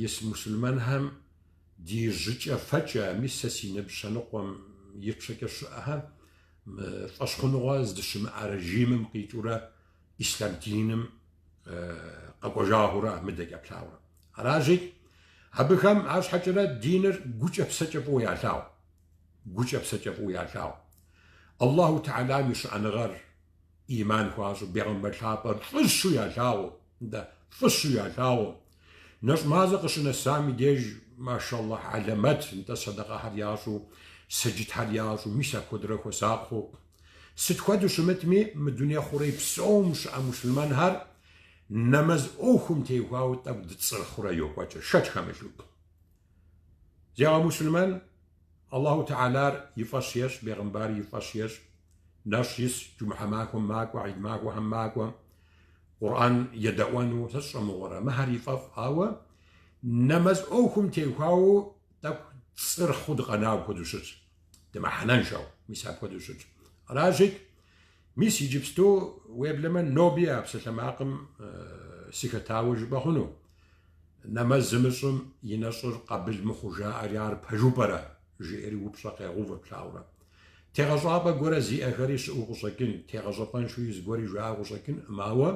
ис муслъымэнхэм ди жьыкӏэ-фэкӏэ, мис сэ си ныбжь щэныкъуэм ипщэкӏэ щыӏэхэр мы фӏэщхъуныгъэ здыщымыӏэ режимым къикӏыурэ ислъам диным къэкӏуэжахуурэ мыдэкӏэ плъагъурэ. Аращи, абыхэм арщхьэкӏэрэ диныр гукӏэ псэкӏэ фӏыуэ ялъагъу. Гукӏэ псэкӏэ фӏыуэ ялъагъу. Аллаху Тэхьэлам и щыӏэныгъэр ӏиман хуащӏу, бегъымбар лъапӏэр фӏыщу ялъагъуу, нтӏэ, фӏыщу ялъагъуу. Нэщӏ мазэ къыщынэсам и деж, машаллахь, хьэлэмэт, нтӏэ, сэдэкъэхэр ящӏу. сэджытхэр ящӏу, мис апхуэдэрэ хуэсакъыу. Сыт хуэдэу щымытми, мы дуней хъурей псом щыӏэ муслъымэнхэр нэмэз ӏуэхум теухуауэ тӏэкӏу дыцӏырхъурэ йокӏуэкӏыр, шэч хэмылъу. Зегъэмуслъымэн, Аллаху Тэхьэлар и фӏэщ ещӏ, бегъымбар и фӏэщ ещӏ, нэщӏ ис, джумыхьэ махуэм макӏуэ, гьид махуэхэм макӏуэ, Къурӏэн едэӏуэну, сэ сщӏэ мыгъуэрэ, мыхэр ифӏэфӏ, ауэ нэмэз ӏуэхум теухуауэ тӏэкӏу цӏырхъыу дыкъэна апхуэдэу щытщ, дымыхьэнэншэу, мис апхуэдэу щытщ. Аращи, мис иджыпсту уеблэмэ ноби а псалъэмакъым сыхэтауэ жыпӏэ хъуну. Нэмэз зымыщӏым и нэщӏыр къабыл мыхъуу жаӏэри ар пэжу пӏэрэ? жиӏэри упщӏэ къегъэувыр плъагъурэ. Тегъэщӏапӏэ гуэрэ зиӏэхэри щыӏэу къыщӏэкӏын, тегъэщӏапӏэншэуи зыгуэри жаӏэу къыщӏэкӏынкъым, ауэ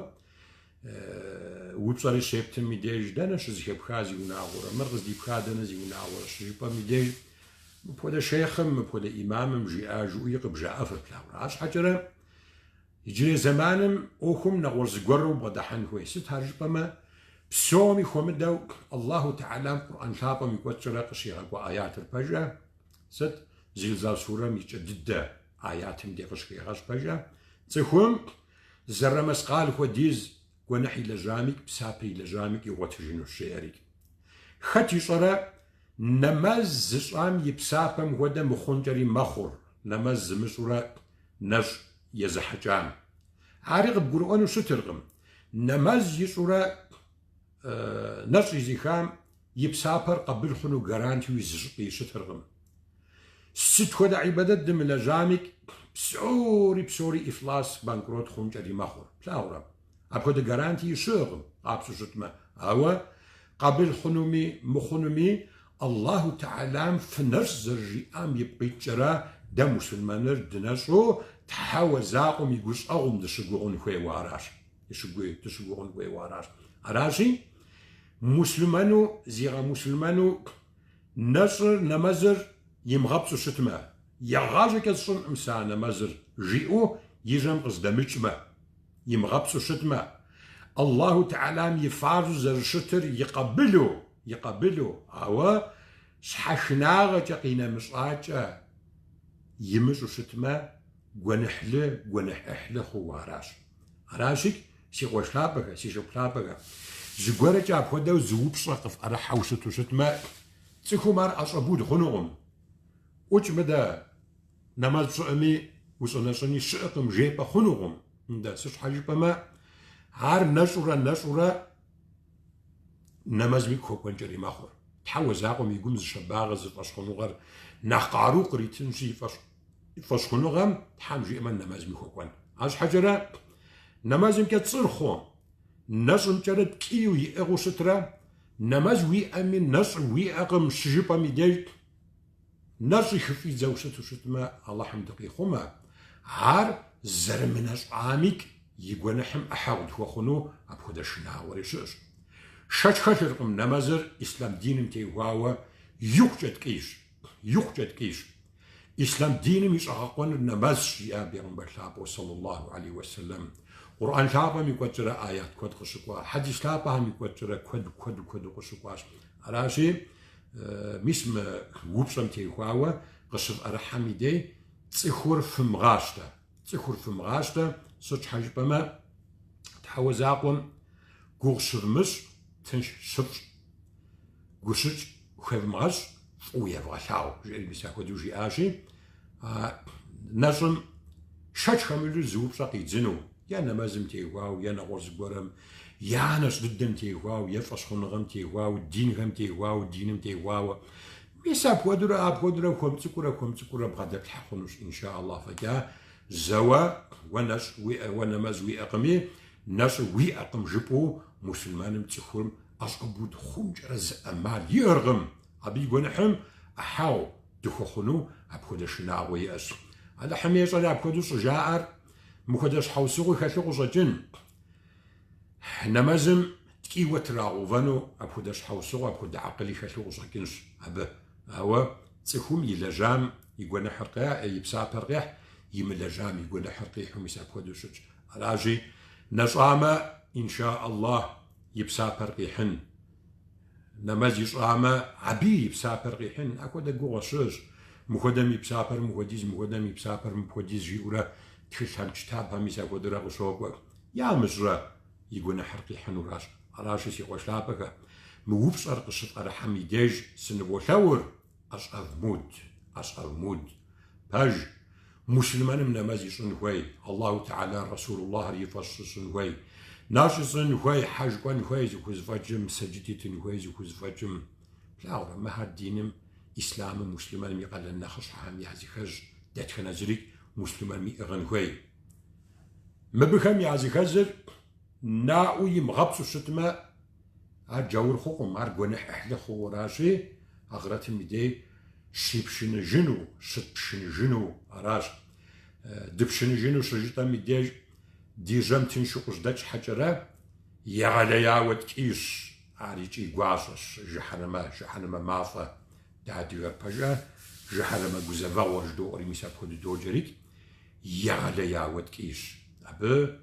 упщӏэри щептым и деж дэнэ щызэхэпха зиунагъуэрэ, мыр къыздипха дэнэ зиунагъуэрэ щыжыпӏэм и деж мыпхуэдэ шейхъым, мыпхуэдэ ӏимамым жиӏа жыӏуи къыбжаӏэфыр плъагъурэ. Арщхьэкӏэрэ иджырей зэманым ӏуэхум нэгъуэщӏ зыгуэру бгъэдыхьэн хуей. Сыт ар жыпӏэмэ, псоми хуэмыдэу Аллаху Тэхьэлам Къурӏэн лъапӏэм и кӏуэцӏкӏэрэ къыщигъэкӏуа аятыр пэжа? Сыт? Зилзал сурэм и кӏэ дыдэ аятым де къыщыхегъэщ пэжа? Цӏыхум зэррэ мэскъал хуэдиз гуэныхь илэжьамикӏ, псапэ илэжьамикӏ игъуэтыжынущ, жеӏэрикӏ. Хэт ищӏэрэ нэмэз зыщӏам и псапэм хуэдэ мыхъункӏэри мэхъур, нэмэз зымыщӏурэ нэщӏ езыхьэкӏам. Ари къыбгурыӏуэну щытыркъым. Нэмэз ищӏурэ нэщӏ изыхам и псапэр къабыл хъуну гарантиуи зыщӏыпӏи щытыркъым. Сыт хуэдэ ӏибадэт дымылэжьамикӏ, псори псори ӏифлас банкрот хъункӏэри мэхъур. Плъагъурэ? Апхуэдэ гарантии щыӏэкъым, къапщтэу щытмэ. Ауэ къабыл хъунуми мыхъунуми Аллаху Тэхьэлам фынэщӏ зэрыжиӏам ипкъ иткӏэрэ дэ мусульмэныр дынэщӏу Тхьэуэ закъуэм и гущӏэгъум дыщыгугъын хуейуэ аращ. Дыщыгугъын хуейуэ аращ. Аращи, муслъымэну зигъэмуслъымэну нэщӏыр, нэмэзыр имыгъэпцӏу щытмэ, егъащӏэкӏэ сщӏынкъым сэ а нэмэзыр, жиӏэу и жьэм къыздэмыкӏмэ, имыгъэпцӏу щытмэ, Аллаху Тэхьэлам и фарзу зэрыщытыр и къабылу, и къабылу, ауэ щхьэхынагъэкӏэ къинэмыщӏакӏэ имыщӏу щытмэ, гуэныхьлы, гуэныхь ӏыхьлы хъууэ аращ. Аращи, си къуэш лъапӏэхэ, си шыпхъу лъапӏэхэ, зыгуэркӏэ апхуэдэу зы упщӏэ къыфӏэрыхьэу щыту щытмэ, цӏыхум ар ӏэщӏэбуд хъунукъым. ӏукӏ мыдэ, нэмэз пщӏыӏыми, ущӏэнэщӏыни щыӏэкъым жепӏэ хъунукъым. Мыдэ, сыт щхьэ жыпӏэмэ, ар нэщӏурэ нэщӏурэ нэмэзми хуэкӏуэнкӏэри мэхъур. Тхьэуэ закъуэм и гум зы щабагъэ, зы фӏэщхъуныгъэр нэхъ къару къритынщи, и фӏэщ фӏэщхъуныгъэм Тхьэм жиӏэмэ нэмэзми хуэкӏуэн. Арщхьэкӏэрэ нэмэзымкӏэ цӏырхъу, нэщӏымкӏэрэ ткӏийу иӏыгъыу щытрэ, нэмэз уиӏэми нэщӏ уиӏэкъым щыжыпӏэм и деж нэщӏи хыфӏидзэу щыту щытмэ, Алыхьым дыкъихъумэ, ар зэрымынэщӏамикӏ и гуэныхьым ӏыхьэгъу дыхуэхъуну апхуэдэ шынагъуэри щыӏэщ. Шэч хэлъыркъым, нэмэзыр ислъам диным теухуауэ икъукӏэ ткӏийщ, икъукӏэ ткӏийщ. Ислъам диным и щӏэгъэкъуэныр нэмэзщ, жиӏа Бегъымбар лъапӏэу сэллаллаху алейхи уэсэлэм. Къурӏэн лъапӏэм и кӏуэцӏкӏэрэ аят куэд къыщыкӏуа, хьэдис лъапӏэхэм и кӏуэцӏкӏэрэ куэд, куэду, куэду къыщыкӏуащ. Аращи, мис мы упщӏэм теухуауэ къыщыфӏэрыхьэм и дей цӏыхур фымыгъащтэ. Цӏыхур фымыгъащтэ, сыт щхьэ жыпӏэмэ, Тхьэуэ закъуэм гугъу щывмыщӏ, тынш щыфщӏ, гущыкӏ хуевмыгъэщӏ, фӏыуэ евгъэлъагъу, жиӏэри мис апхуэдэу жиӏащи, а нэщӏым шэч хэмылъу зы упщӏэ къидзыну, е нэмэзым теухуауэ, е нэгъуэщӏ зыгуэрым, е а нэщӏ дыдэм теухуауэ, е фӏэщхъуныгъэм теухуауэ, динхэм теухуауэ, диным теухуауэ. Мис апхуэдэурэ, апхуэдэурэ хуэм цӏыкӏурэ, хуэм цӏыкӏурэ бгъэдэплъхьэ хъунущ, инша Аллах фӏэкӏа. Зэуэ уэ нэщӏ уиӏэ, уэ нэмэз уиӏэкъыми, нэщӏ уиӏэкъым жыпӏэу мусульмэным цӏыхум ӏэщӏэбуд хъункӏэрэ зы ӏэмал иӏэркъым. Абы и гуэныхьым ӏыхьэгъу дыхуэхъуну апхуэдэ шынагъуэ иӏэщ. Алыхьым ещӏэри апхуэдэу щӏыжаӏэр мыхуэдэ щхьэусыгъуи хэлъу къыщӏэкӏын. Нэмэзым ткӏийуэ трагъэувэну апхуэдэ щхьэусыгъуэ, апхуэдэ акъыли хэлъу къыщӏэкӏынщ абы. Ауэ цӏыхум илэжьам и гуэныхьыр къехь, и псапэр къехь, имылэжьам и гуэныхьыр къихьу мис апхуэдэу щытщ. Аращи, нэщӏамэ, инша Аллах, и псапэр къихьын. Нэмэз ищӏамэ, абыи и псапэр къихьын, апхуэдэ гугъэ щыӏэщ. Мыхуэдэм и псапэр мыхуэдиз, мыхуэдэм и псапэр мыпхуэдиз жиӏэурэ тхылъхэм, чытабхэм мис апхуэдэурэ къыщокӏуэ. Ямыщӏрэ и гуэныхьыр къихьынуращ. Аращи, си къуэш лъапӏэхэ, мы упщӏэр къыщыфӏэрыхьэм и деж сыныволъэӏур, ӏэщӏэвмуд, ӏэщӏэвмуд. Пэж, муслъымэным нэмэз ищӏын хуей, Аллаху Тэхьэлар Расулуллахьыр и фӏэщ ищӏын хуей, нэщӏ ищӏын хуей, хьэж кӏуэн хуей зыхузэфӏэкӏым, сэджыт итын хуей зыхузэфӏэкӏым. Плъагъурэ, мыхэр диным, ислъамым, муслъымэным и къалэн нэхъыщхьэхэм языхэзщ, дэтхэнэ зырикӏ муслъымэным иӏыгъын хуей. Мыбыхэм языхэзыр наӏуэу имыгъэпцӏу щытмэ, ар джаур хъукъым, ар гуэныхь ӏыхьлы хъууращи, ахърэтым и дей щипшыныжыну, щытпшыныжыну аращ. Дыпшыныжыну щыжытӏэм и деж ди жьэм тыншу къыжьэдэкӏ щхьэкӏэрэ егъэлеяуэ ткӏийщ, ар икӏи гуащӏэщ, жыхьэнэмэ, жыхьэнэмэ мафӏэ. Дэ адыгэр пэжӏэ, жыхьэнэмэ гузэвэгъуэ жыдоӏэри мис апхуэдэу доджэрикӏ, егъэлеяуэ ткӏийщ. Абы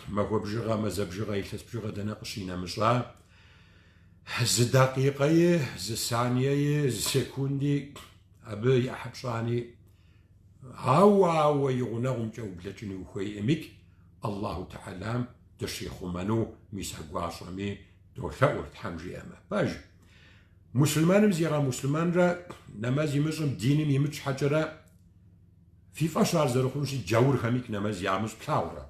махуэ бжыгъэ, мазэ бжыгъэ, илъэс бжыгъэ дэнэ къыщинэмыщӏа, зы дакъикъэи, зы саниеи, зы секунди, абы и ӏыхьэ пщӏани, ауэ, ауэ и гъунэгъумкӏэ ублэкӏыну ухуейӏымикӏ, Аллаху Тэхьэлам дыщихъумэну мис а гуащӏэми долъэӏур, Тхьэм жиӏэмэ. Пэж, муслъымэным зигъэмуслъымэнрэ нэмэз имыщӏым диным имыт щхьэкӏэрэ, Фи фӏэщ ар зэрыхъунщи, джаурхэмикӏ нэмэз ямыщӏ плъагъурэ?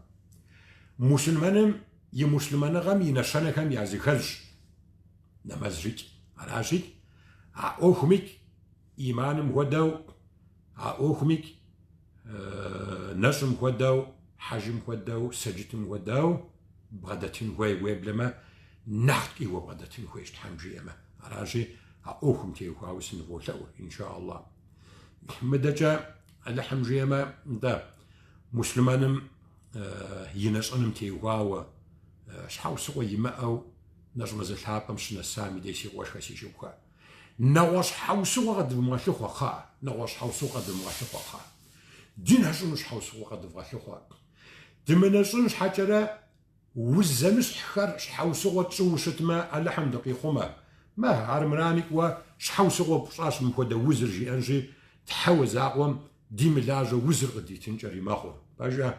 Муслъымэным и муслъымэныгъэм и нэщэнэхэм языхэзщ нэмэзрикӏ. Аращикӏ, а ӏуэхумикӏ иманым хуэдэу, а ӏуэхумикӏ нэщӏым хуэдэу, хьэжым хуэдэу, сэджытым хуэдэу бгъэдэтын хуей, уеблэмэ нэхъ ткӏийуэ бгъэдэтын хуейщ, Тхьэм жиӏэмэ. Аращи, а ӏуэхум теухуауэ сыныволъэӏур, инша Аллах. Мыдэкӏэ Алыхьым жиӏэмэ, нтӏэ, муслъымэным и нэщӏыным теухуауэ щхьэусыгъуэ имыӏэу нэщӏ мазэ лъапӏэм щынэсам и дей си къуэшхэ, си шыпхъухэ. Нэгъуэщӏ щхьэусыгъуэ къэдывмыгъэлъыхъуэ, кхъыӏэ, нэгъуэщӏ щхьэусыгъуэ къэдывмыгъэлъыхъуэ, кхъыӏэ. Дынэщӏыну щхьэусыгъуэ къэдывгъэлъыхъуэ. Дымынэщӏын щхьэкӏэрэ Уз зэмыщхьхэр щхьэусыгъуэ тщӏыуэ щытмэ, Алыхьым дыкъихъумэ. Мэ, армырамикӏ уэ щхьэусыгъуэ пщӏащ мыпхуэдэ узыр жиӏэнщи, Тхьэуэ закъуэм димылажьэ узыр къыдитынкӏэри мэхъур. Пэжа?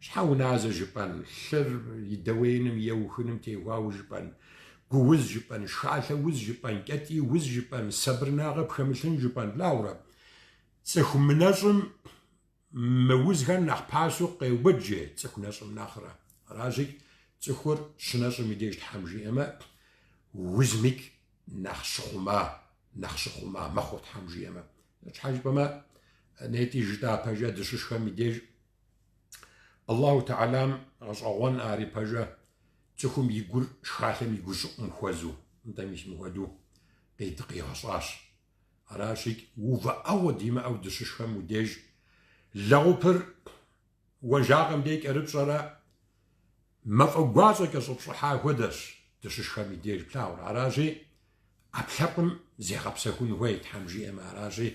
Щхьэуназэ жыпӏэн, лъыр и дэуеиным еухыным теухуауэ жыпӏэн, гу уз жыпӏэн, шхалъэ уз жыпӏэн, кӏэтӏий уз жыпӏэн, сабырнагъэ пхэмылъын жыпӏэн, плъагъурэ? Цӏыху мынэщӏым Мы узхэр нэхъ пасэу къеубыд, же, цӏыху нэщӏым нэхърэ. Аращи, цӏыхур щынэщӏым и деж Тхьэм жиӏэмэ, узмикӏ нэхъ щыхъума, нэхъ щыхъума мэхъур Тхьэм жиӏэмэ. Щхьэ жыпӏэмэ, нетӏи жытӏа пэжэ дыщышхэм и деж Аллаху Тэхьэлам гъэщӏэгъуэн ари пэжэ цӏыхум и гур шхалъэм и гущӏыӏум хуэзу, нтӏэ мис мыхуэдэу къигъэщӏащ. Аращи, увыӏэгъуэ димыӏэу дыщышхэм уи деж лэгъупыр уэнжакъым дей кӏэрыпщӏэрэ мафӏэ гуащӏэ кӏэщӏэпщӏыхьа хуэдэщ дыщышхэм и деж плъагъурэ. Аращи, ӏэпкълъэпкъым зегъэпсэхун хуей, Тхьэм жиӏэмэ, аращи,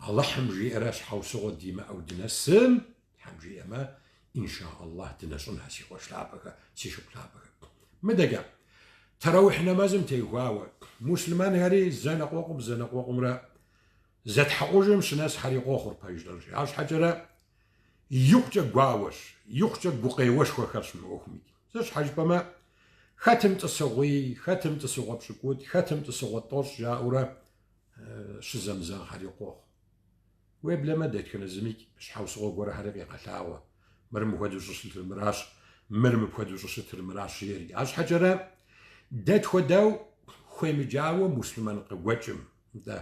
Алыхьым жиӏэрэ щхьэусыгъуэ димыӏэу дынэсым, Тхьэм жиӏэмэ, инша Аллах дынэщӏынхэ, си къуэш лъапӏэхэ, си шыпхъу лъапӏэхэ. Мыдэкӏэ, тэрэуихь нэмэзым теухуауэ, муслъымэнхэри зэныкъуэкъум зэныкъуэкъумрэ зэтхьэкъужым щынэсхэри къохъур пэж жытӏэнщи. Арщхьэкӏэрэ икъукӏэ гуауэщ, икъукӏэ гукъеуэшхуэ хэлъщ мы ӏуэхум. Сыт щхьэ жыпӏэмэ, хэтым тӏысыгъуий, хэтым тӏысыгъуэ пщыкӏутӏ, хэтым тӏысыгъуэ тӏощӏ жаӏэурэ щызэмызэгъхэри къохъу. Уеблэмэ, дэтхэнэ зымикӏ щхьэусыгъуэ гуэрхэри къегъэлъагъуэ, мыр мыхуэдэу щӏыщытыр мыращ, мыр мыпхуэдэу щӏыщытыр мыращ, жеӏэри. Арщхьэкӏэрэ, дэ тхуэдэу хуемыджауэ муслъымэн къыгуэкӏым, нтӏэ,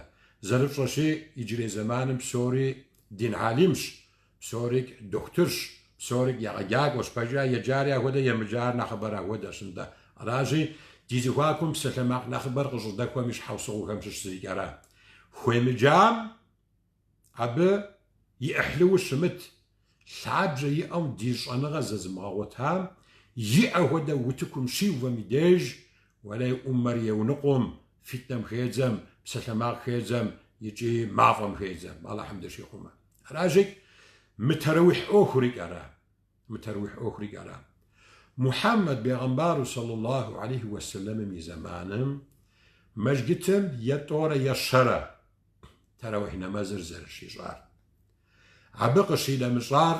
зэрыфщӏэщи, иджырей зэманым псори дин гьалимщ, псорикӏ дохутырщ, псорикӏ егъэджакӏуэщ, пэжа, еджари ахуэдэ, емыджар нэхъыбэр ахуэдэщ, нтӏэ. Аращи, ди зэхуакум псалъэмакъ нэхъыбэр къыщӏыдэхуэм и щхьэусыгъуэхэм щыщ зырикӏ ара. Хуемыджам абы и ӏыхьлыуэ щымыт, лъабжьэ иӏэу дин щӏэныгъэ зэзымыгъэгъуэтам иӏэ хуэдэ утыкум щиувэм и деж, уэлей ӏуммэр еуныкъум, фитнэм хедзэм, псалъэмакъ хедзэм икӏи мафӏэм хедзэм, Алыхьым дыщихъумэ. Аращи, мы тэрэуихь ӏуэхурикӏ ара, мы тэрэуихь ӏуэхурикӏ ара. Мухьэммэд бегъымбару саллаллаху алейхи уэсэлэмым и зэманым мэжджытым е тӏорэ е щэрэ. тэрэуихь нэмэзыр зэрыщищӏар. Абы къыщинэмыщӏар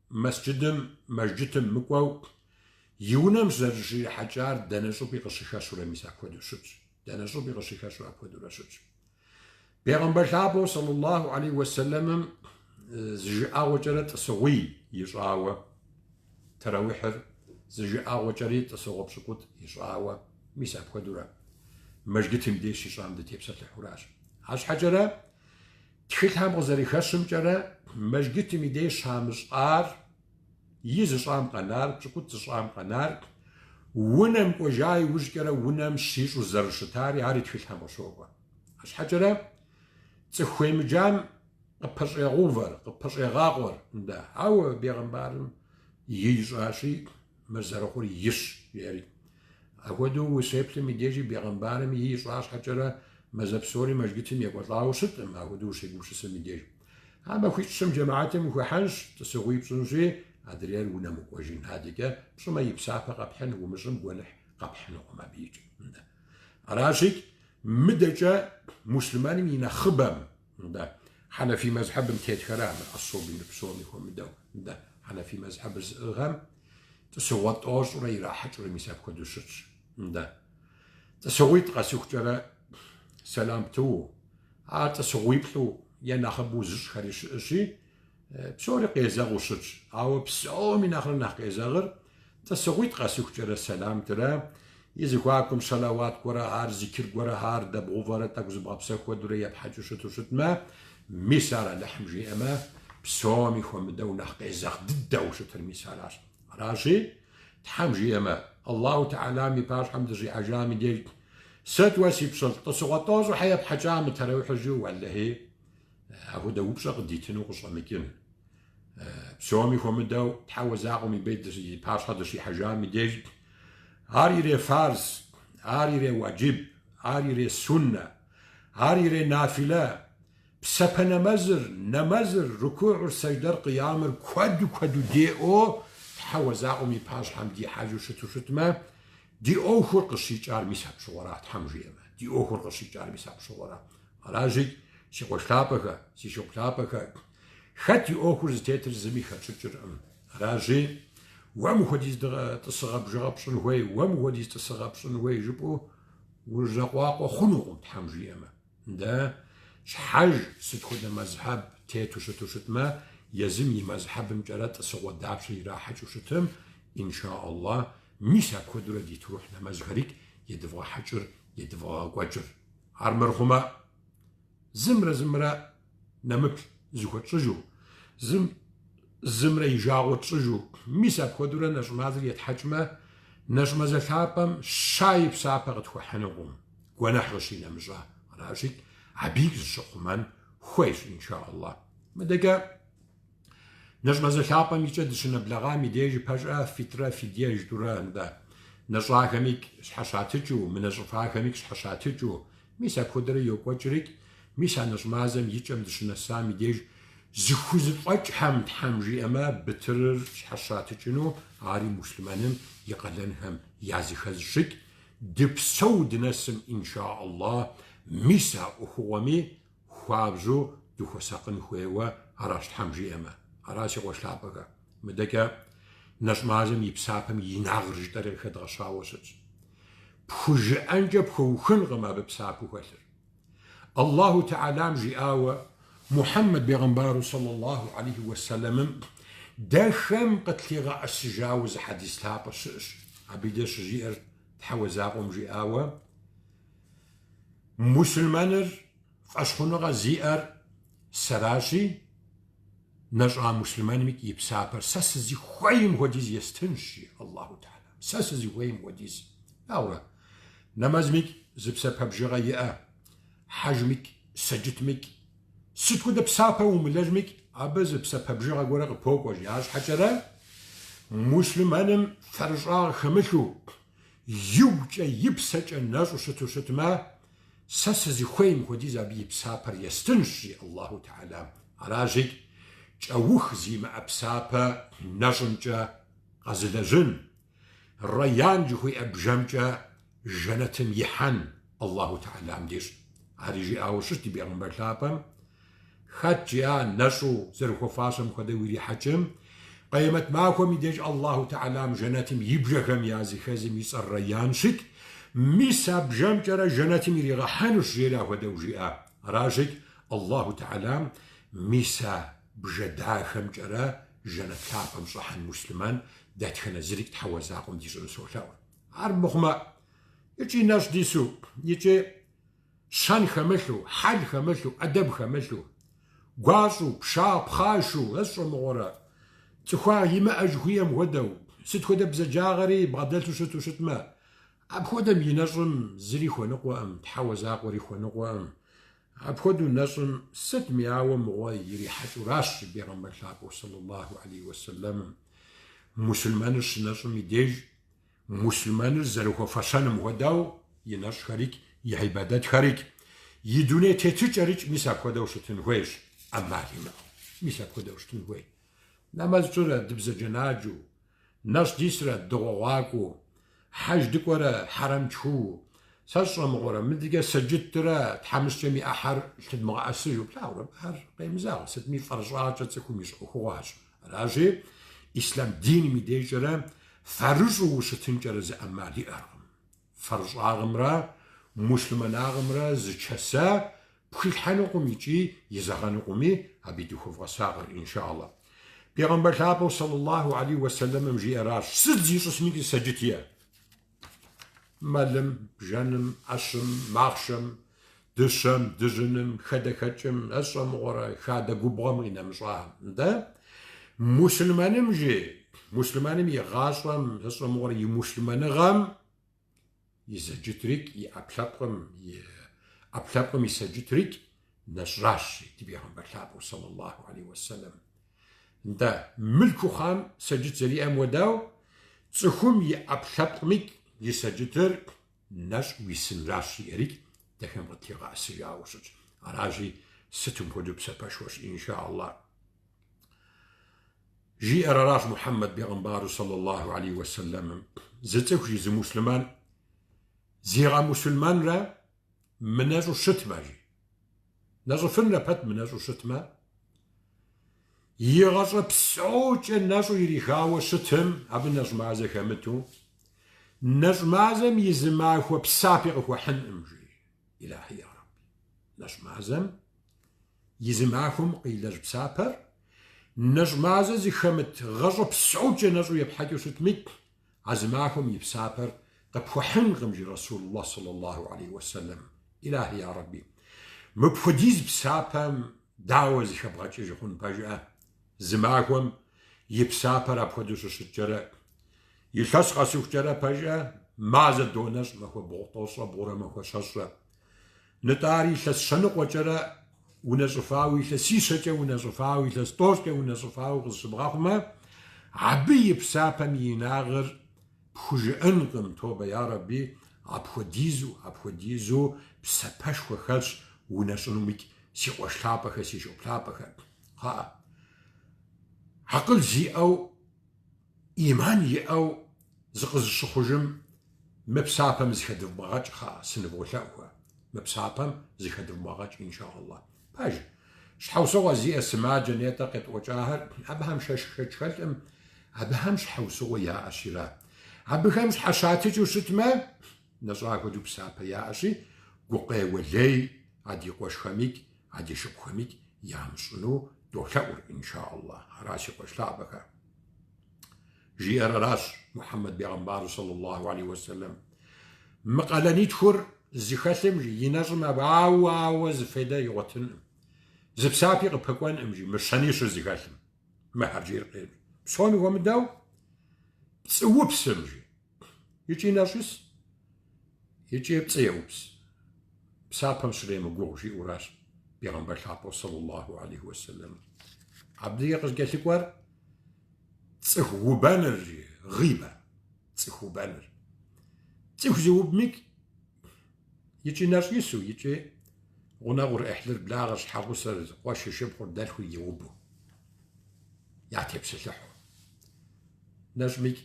мэсджыдым, мэжджытым мыкӏуэу и унэм зэрыщрихьэкӏар дэнэ щӏыпӏи къыщыхэщурэ мис апхуэдэу щытщ. Дэнэ щӏыпӏи къыщыхэщу апхуэдэурэ щытщ. Бегъымбар лъапӏэу сэллаллаху алейхи уэсэлэмым зы жыӏэгъуэкӏэрэ тӏысыгъуий ищӏауэ, тэрэуихьыр зы жыӏэгъуэкӏэри тӏысыгъуэ пщыкӏутӏ ищӏауэ, мис апхуэдэурэ мэжджытым и деж щищӏам дытепсэлъыхьуращ. Арщхьэкӏэрэ тхылъхэм къызэрыхэщымкӏэрэ мэжджытым и деж щамыщӏар, и зыщӏам къэнар, пщыкӏутӏ зыщӏам къэнар, унэм кӏуэжа иужькӏэрэ унэм щищӏу зэрыщытари ари тхылъхэм къыщокӏуэ. Арщхьэкӏэрэ цӏыху хуемыджам къыпэщӏегъэувэр, къыпэщӏегъакъуэр, нтӏэ. Ауэ бегъымбарым и ищӏащи, мыр зэрыхъур ищ, жери. Апхуэдэу ущеплъым и дежи бегъымбарым и ищӏа щхьэкӏэрэ мазэ псори мэжджытым екӏуэлӏауэ щыткъым, апхуэдэу ущегупсысым и деж. А махуитӏ-щым джэмэхьэтым ухыхьэнщ, тӏысыгъуий пщӏынщи, адрейр унэм укӏуэжын. Адэкӏэ пщӏымэ и псапэ къэпхьын, умыщӏым гуэныхь къэпхьынукъым абы икӏ. Аращи, мыдэкӏэ муслъымэным и нэхъыбэм, нтӏэ, хьэнэфий мэзхьэбым тетхэра, мыр особенно псоми хуэмыдэу, нтӏэ, хьэнэфий мэзхьэбыр зыӏыгъхэм тӏысыгъуэ тӏощӏурэ ирахьэкӏыурэ мис апхуэдэу щытщ, нтӏэ. Тӏысыгъуитӏ къэсыхукӏэрэ сэлам птыу, ар тӏысыгъуиплӏу е нэхъыбэу зыщӏхэри щыӏэщи, Псори къезэгъыу щытщ, ауэ псоми нэхърэ нэхъ къезэгъыр тӏысыгъуитӏ къэсыхукӏэрэ сэлам птырэ, и зэхуакум щэлэуат гуэрэ ар, зикыр гуэрэ ар, дэбгъувэрэ тӏэкӏу зыбгъэпсэху хуэдэурэ епхьэкӏыу щыту щытмэ, мис ар Алыхьым жиӏэмэ, псоми хуэмыдэу нэхъ къезэгъ дыдэу щытыр мис аращ. Аращи, Тхьэм жиӏэмэ, Аллаху Тэхьэлам и пащхьэм дыщихьэжам и деж, Сыт уэ си пщылӏ, тӏысыгъуэ тӏощӏу хьэ епхьэкӏа мы тэрэуихьыр жиӏэу, уэлэхьи, Апхуэдэ упщӏэ къыдитыну къыщӏэмыкӏын. Псоми хуэмыдэу Тхьэуэ закъуэм и бей и пащхьэ дыщихьэжам и деж ар ирефарз, ар иреуаджиб, ар иресуннэ, ар иренафилэ. Псапэ нэмэзыр, нэмэзыр, рукугьур, сэждэр, къиямыр куэду-куэду диӏэу Тхьэуэ закъуэм и пащхьэм дихьэжу щыту щытмэ, ди ӏуэхур къыщикӏар мис апщыгъуэра, Тхьэм жиӏэмэ, ди ӏуэхур къыщикӏар мис апщыгъуэра. Аращи, си къуэш лъапӏэхэ, си шыпхъу лъапӏэхэ, хэт и ӏуэхур зытетыр зыми хэтщӏыкӏыркъым. Аращи, уэ мыхуэдиз тӏысыгъэ бжыгъэ пщӏын хуей, уэ мыхуэдиз тӏысыгъэ пщӏын хуей жыпӏэу ужьэкъуакъуэ хъунукъым, Тхьэм жиӏэмэ. Дэ щхьэж сыт хуэдэ мэзхьэб тету щыту щытмэ, езым и мэзхьэбымкӏэрэ тӏысыгъуэ дапщэ ирахьэкӏыу щытым, инша Аллах, мис апхуэдэурэ ди тэрауихь нэмэзхэрикӏ едывгъэхьэкӏыр, едывгъэгъэкӏуэкӏыр. Армырхъумэ, зымрэ зымрэ нэмыплъ зыхуэтщӏыжу, зым зымрэ и жагъуэ тщӏыжу, мис апхуэдэурэ нэщӏ мазэр етхьэкӏмэ, нэщӏ мазэ лъапӏэм щаи псапэ къытхуэхьынукъым, гуэныхь къыщинэмыщӏа. Аращи, абыикӏ зыщыхъумэн хуейщ, инша Аллах. Мыдэкӏэ Нэщӏ мазэ лъапӏэм и кӏэ дыщынэблэгъам и деж пэжӏэ фитрэ фидие жытӏурэ, нтӏэ, нэщӏахэмикӏ щхьэщатыкӏыу, мынэщӏыфахэмикӏ щхьэщатыкӏыу, мис апхуэдэрэ йокӏуэкӏрикӏ, мис а нэщӏ мазэм и кӏэм дыщынэсам и деж зыхузэфӏэкӏхэм Тхьэм жиӏэмэ, бытырыр щхьэщатыкӏыну, ари муслъымэным и къалэнхэм языхэзщикӏ, дыпсэу дынэсым, инша Аллах, мис а ӏуэхугъуэми Хуабжьу дыхуэсакъын хуейуэ аращ Тхьэм жиӏэмэ. Ара си къуэш лъапӏэхэ. Мыдэкӏэ нэщӏ мазэм и псапэм и инагъыр жытӏэри къыхэдгъэщауэ щытщ. Пхужыӏэнкӏэ пхуэухынкъым абы псапэу хэлъыр. Аллаху Тэхьэлам жиӏауэ, Мухьэммэд бегъымбару сэллаллаху алейхи уэсэлэмым дэхэм къытлъигъэӏэсыжауэ зы хьэдис лъапӏэ щыӏэщ. Абы и деж щыжиӏэр Тхьэуэ закъуэм жиӏауэ, Муслъымэныр фӏэщхъуныгъэ зиӏэр сэращи, нэщӏа муслъымэнымикӏ и псапэр сэ сызыхуейм хуэдиз естынщ, жи Аллаху Тэхьэлам. Сэ сызыхуейм хуэдиз. Ауэрэ, нэмэзмикӏ зы псапэ бжыгъэ иӏэ, хьэжмикӏ, сэджытмикӏ, сыт хуэдэ псапэ умылэжьмикӏ, абы зы псапэ бжыгъэ гуэрэ къыпокӏуэ, жи. Арщхьэкӏэрэ, муслъымэным фэрыщӏагъ хэмылъу, Игукӏэ, и псэкӏэ нэщӏу щыту щытмэ, сэ сызыхуейм хуэдиз абы и псапэр естынщ, жи Аллаху Тэхьэлам. Аращикӏ, кӏэух зимыӏэ псапэ нэщӏымкӏэ къэзылэжьын, Рэйян жыхуиӏэ бжэмкӏэ жэнэтым ихьэн Аллаху Тэхьэлам дищӏ. Ари жиӏауэ щытщ ди бегъымбар лъапӏэм. Хэт жиӏа нэщӏу зэрыхуэфащэм хуэдэу ирихьэкӏым, Къемэт махуэм и деж Аллаху Тэхьэлам жэнэтым и бжэхэм языхэзым и цӏэр Рэйянщикӏ, мис а бжэмкӏэрэ жэнэтым иригъэхьэнущ, жери апхуэдэу жиӏа. Аращикӏ, Аллаху Тэхьэлам мис а бжэ дахэмкӏэрэ жэнэт лъапӏэм щӏыхьэн муслъымэн дэтхэнэ зырикӏ Тхьэуэ закъуэм дищӏыну солъэӏур. Ар мыхъумэ, икӏи нэщӏ дису, икӏи щэн хэмылъу, хьэл хэмылъу, ӏэдэб хэмылъу, гуащӏэу, пша, пхъашэу, э сщӏэ мыгъуэрэ, цӏыхуагъ имыӏэ жыхуиӏэм хуэдэу, сыт хуэдэ бзаджагъэри бгъэдэлъу щыту щытмэ, апхуэдэм и нэщӏым зыри хуэныкъуэкъым, Тхьэуэ закъуэри хуэныкъуэкъым. Апхуэдэу нэщӏым сытми ауэ мыгъуэ ирихьэкӏыуращ жи бегъымбар лъапӏэу сэллаллаху алейхи уэсэлэмым. Муслъымэныр щынэщӏым и деж Муслъымэныр зэрыхуэфэщэным хуэдэу и нэщӏхэрикӏ, и гьибадэтхэрикӏ, и дуней тетыкӏэрикӏ мис апхуэдэу щытын хуейщ, ӏэмал имыӏэу. Мис апхуэдэу щытын хуей. Нэмэз тщӏырэ дыбзаджэнаджэу, нэщӏ дисрэ дыгъуэгъуакӏуэу, хьэж дыкӏуэрэ хьэрэм тшхыу, сэ сщӏэ мыгъуэрэ, мыдыкӏэ сэджыт ттырэ тхьэмыщкӏэм и ӏыхьэр лъыдмыгъэӏэсыжу, плъагъурэ, ар къемызэгъ, сытми фэрыщӏагъкӏэ цӏыхум ищӏ ӏуэхугъуэщ. Аращи, ислъам диным и дежкӏэрэ фэрыщӏу ущытынкӏэрэ зы ӏэмал иӏэркъым. Фэрыщӏагъымрэ муслъымэнагъымрэ зы чэсэ пхилъхьэнукъым икӏи изэгъэнукъыми, абы дыхуэвгъэсакъыр, иншаллах. Пейгъэмбар лъапӏэу сэллаллаху алейхи уэсэлэмым жиӏэращ, сыт зищӏысмикӏи сэджыт иӏэ? Мэлым, бжэным, ӏэщым, махъшэм, дыщэм, дыжьыным, хадэхэкӏым, э сщӏэ мыгъуэрэ, хадэ губгъуэм къинэмыщӏахэм. Нтӏэ, муслъымэным жи, муслъымэным и гъащӏэм, э сщӏэ мыгъуэрэ, и муслъымэныгъэм и сэджытрикӏ, и ӏэпкълъэпкъым, и ӏэпкълъэпкъым и сэджытрикӏ нэщӏращ, жи ди бегъымбар лъапӏэу сэллаллаху алейхи уэсэлэм. Нтӏэ, мылъкуу хъуам сэджыт зэриӏэм хуэдэу, цӏыхум и ӏэпкълъэпкъмикӏ и сэджытыр нэщӏ уисынращ жиӏэрикӏ дэхэм къытлъигъэӏэсыжауэ щытщ. Аращи, сытым хуэдэу псапэшхуэщ, инша Аллах. Жиӏэр аращ Мухьэммэд бегъымбару сэллаллаху алейхи уэсэлэмым. Зы цӏыху жи, зы муслъымэн зигъэмуслъымэнрэ мынэщӏу щытмэ, жи. Нэщӏыфынрэ пэт мынэщӏу щытмэ, и гъащӏэ псокӏэ нэщӏу ирихауэ щытым, абы нэщӏ мазэ хэмыту, нэщӏ мазэм и зы махуэ псапи къыхуэхьынкъым, жи. Илахьи я Рэбби. Нэщӏ мазэм и зы махуэм къилэжь псапэр, нэщӏ мазэ зыхэмыт гъащӏэ псокӏэ нэщӏу епхьэкӏыу щытмикӏ, А зы махуэм и псапэр къыпхуэхьынкъым, жи Расулуллах сэллаллаху алейхи уэсэлэм. Илахьи я Рэбби, мыпхуэдиз псапэм дауэ зыхэбгъэкӏыж хъун пэжӏэ? Зы махуэм и псапэр апхуэдэу щыщыткӏэрэ, илъэс къэсыхукӏэрэ пэжӏэ, мазэ донэщӏ махуэ бгъу тӏощӏрэ бгъурэ махуэ щэщӏрэ. Нытӏэ ар илъэс щэныкъуэкӏэрэ унэщӏыфауэ, илъэсищэкӏэ унэщӏыфауэ, илъэс тӏощӏкӏэ унэщӏыфауэ къызыщыбгъэхъумэ, абы и псапэм и инагъыр пхужыӏэнкъым, тобэ ярэби, апхуэдизу, апхуэдизу псапэшхуэ хэлъщ унэщӏынумикӏ, си къуэш лъапӏэхэр, си шыпхъу лъапӏэхэр. Кхъыӏэ, акъыл зиӏэу, ӏиман иӏэу зыкъызыщыхъужым мы псапэм зыхэдывмыгъэкӏ, кхъыӏэ, сыныволъэӏухэ. Мы псапэм зыхэдывмыгъэкӏ, инша Аллах. Пэж, щхьэусыгъуэ зиӏэ сымаджэ нетӏэ къетӏуэкӏахэр, абыхэм шэч хэлъкъым, абыхэм щхьэусыгъуэ яӏэщира. Абыхэм щхьэщатыкӏыу щытмэ, нэщӏа хуэдэу псапэ яӏэщи, гукъеуэ лей а ди къуэшхэмикӏ, а ди шыпхъухэмикӏ ямыщӏыну долъэӏур, инша Аллах. Ара си къуэш лъапӏэхэр. Жиӏэр аращ Мухьэммэд бегъымбару сэллаллаху алейхи уэсэлэм. Мы къалэнитхур зыхэлъым жи, и нэщӏым абы ауэ ауэ зы фейдэ игъуэтынкъым. Зы псапи къыпэкӏуэнкъым жи, мы щэнищыр зыхэлъым. Мыхэр жиӏэр къейм. Псоми хуэмыдэу пцӏыупсым жи. Икӏи нэщӏ ис, икӏи пцӏы еупс. Псапэм щремыгугъ жиӏэуращ бегъымбар лъапӏэу сэллаллаху алейхи уэсэлэм. Абдеи къызыкӏэлъыкӏуэр Цӏыху убэныр, жи, гъибэ, цӏыху убэныр. Цӏыху зыубмикӏ, икӏи нэщӏ ису, икӏи гъунэгъур, ӏыхьлыр, благъэр, щхьэгъусэр, къуэшыр, шыпхъур, дэлъхур иубу, ятепсэлъыхьу. Нэщӏмикӏ,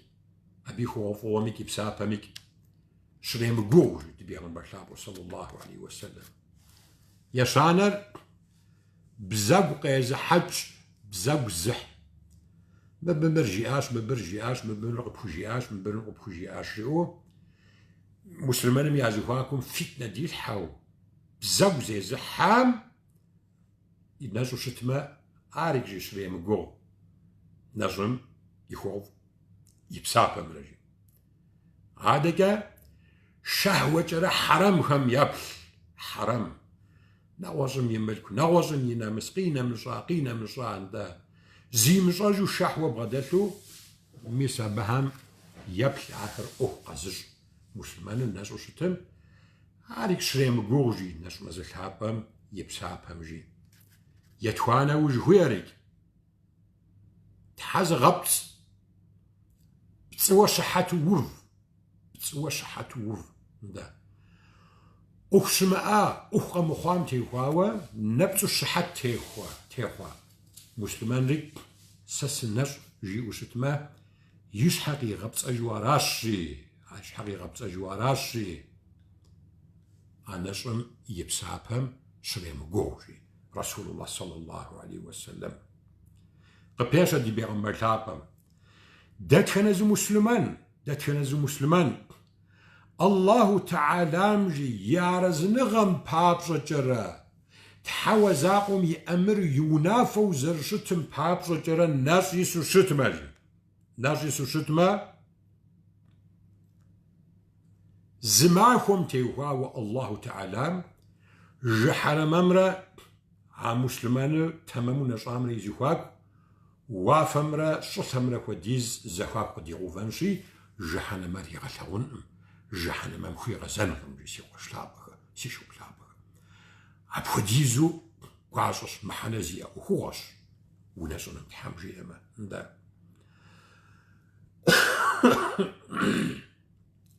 абы и хъугъуэфӏыгъуэмикӏ, и псапэмикӏ щремыгугъ, жи ди бегъымбар лъапӏэу сэллаллаху алейхи уэсэлэм. Ещанэр бзэгу къезыхьэкӏ, бзэгу зыхь. Мыбы мыр жиӏащ, мыбыр жиӏащ, мыбы мыр къыпхужиӏащ, мыбы мыр къыпхужиӏащ жиӏэу муслъымэным я зэхуакум фитнэ дилъхьэу, бзэгу зезыхьэм и нэщӏу щытмэ, ар икӏи щремыгугъ нэщӏым и хуэфӏ и псапэмрэ жи. Адэкӏэ шэхьуэкӏэрэ хьэрэмхэм еплъ, хьэрэм. Нэгъуэщӏым и мылъку, нэгъуэщӏым и нэмыс, къинэмыщӏа, къинэмыщӏа, нтӏэ. Зимыщӏэжу шэхьуэ бгъэдэлъу, мис абыхэм еплъ ахэр ӏуэху къэзыщӏ муслъымэныр нэщӏу щытым, ар щремыгугъ жи нэщӏ мазэ лъапӏэм и псапэм жи. Етхуанэу жыхуиӏэрикӏ. Тхьэ зыгъэпцӏ, пцӏыуэ щыхьэту ув, пцӏыуэ щыхьэту ув. Нтӏэ. ӏуэху щымыӏа, ӏуэху къэмыхъуам теухуауэ нэпцӏу щыхьэт техуэ, техъуа. Муслъымэнри сэ сынэщӏ жиӏэу щытмэ, и щхьэ къигъэпцӏэжу аращ жи, и щхьэ къигъэпцӏэжу аращ жи. А нэщӏым и псапэм щремыгугъ жи. Расулуллах саллаллаху алейхи уэсэлэм. Къыпещэ ди бегъымбар лъапӏэм. Дэтхэнэ зы муслъымэн, дэтхэнэ зы муслъымэн, Аллаху Тэхьэлам жи и арэзыныгъэм папщӏэкӏэрэ, Тхьэуэ закъуэм и ӏэмыр и унафэу зэрыщытым папщӏэкӏэрэ нэщӏ ису щытмэ, жи. Нэщӏ ису щытмэ, Зы махуэм теухуауэ Аллаху Тэхьэлам жыхьэрэмэмрэ а муслъымэныр тэмэму нэщӏамрэ и зэхуаку уафэмрэ щӏылъэмрэ хуэдиз зэхуаку къыдигъэувэнщи, жыхьэнэмэр игъэлъэгъункъым, жыхьэнэмэм хуигъэзэнкъым, жи си къуэш лъапӏэхэ, си шыпхъу лъапӏэхэ. Апхуэдизу гуащӏэщ, мыхьэнэ зиӏэ ӏуэхугъуэщ унэщӏыным Тхьэм жиӏэмэ. Нтӏэ.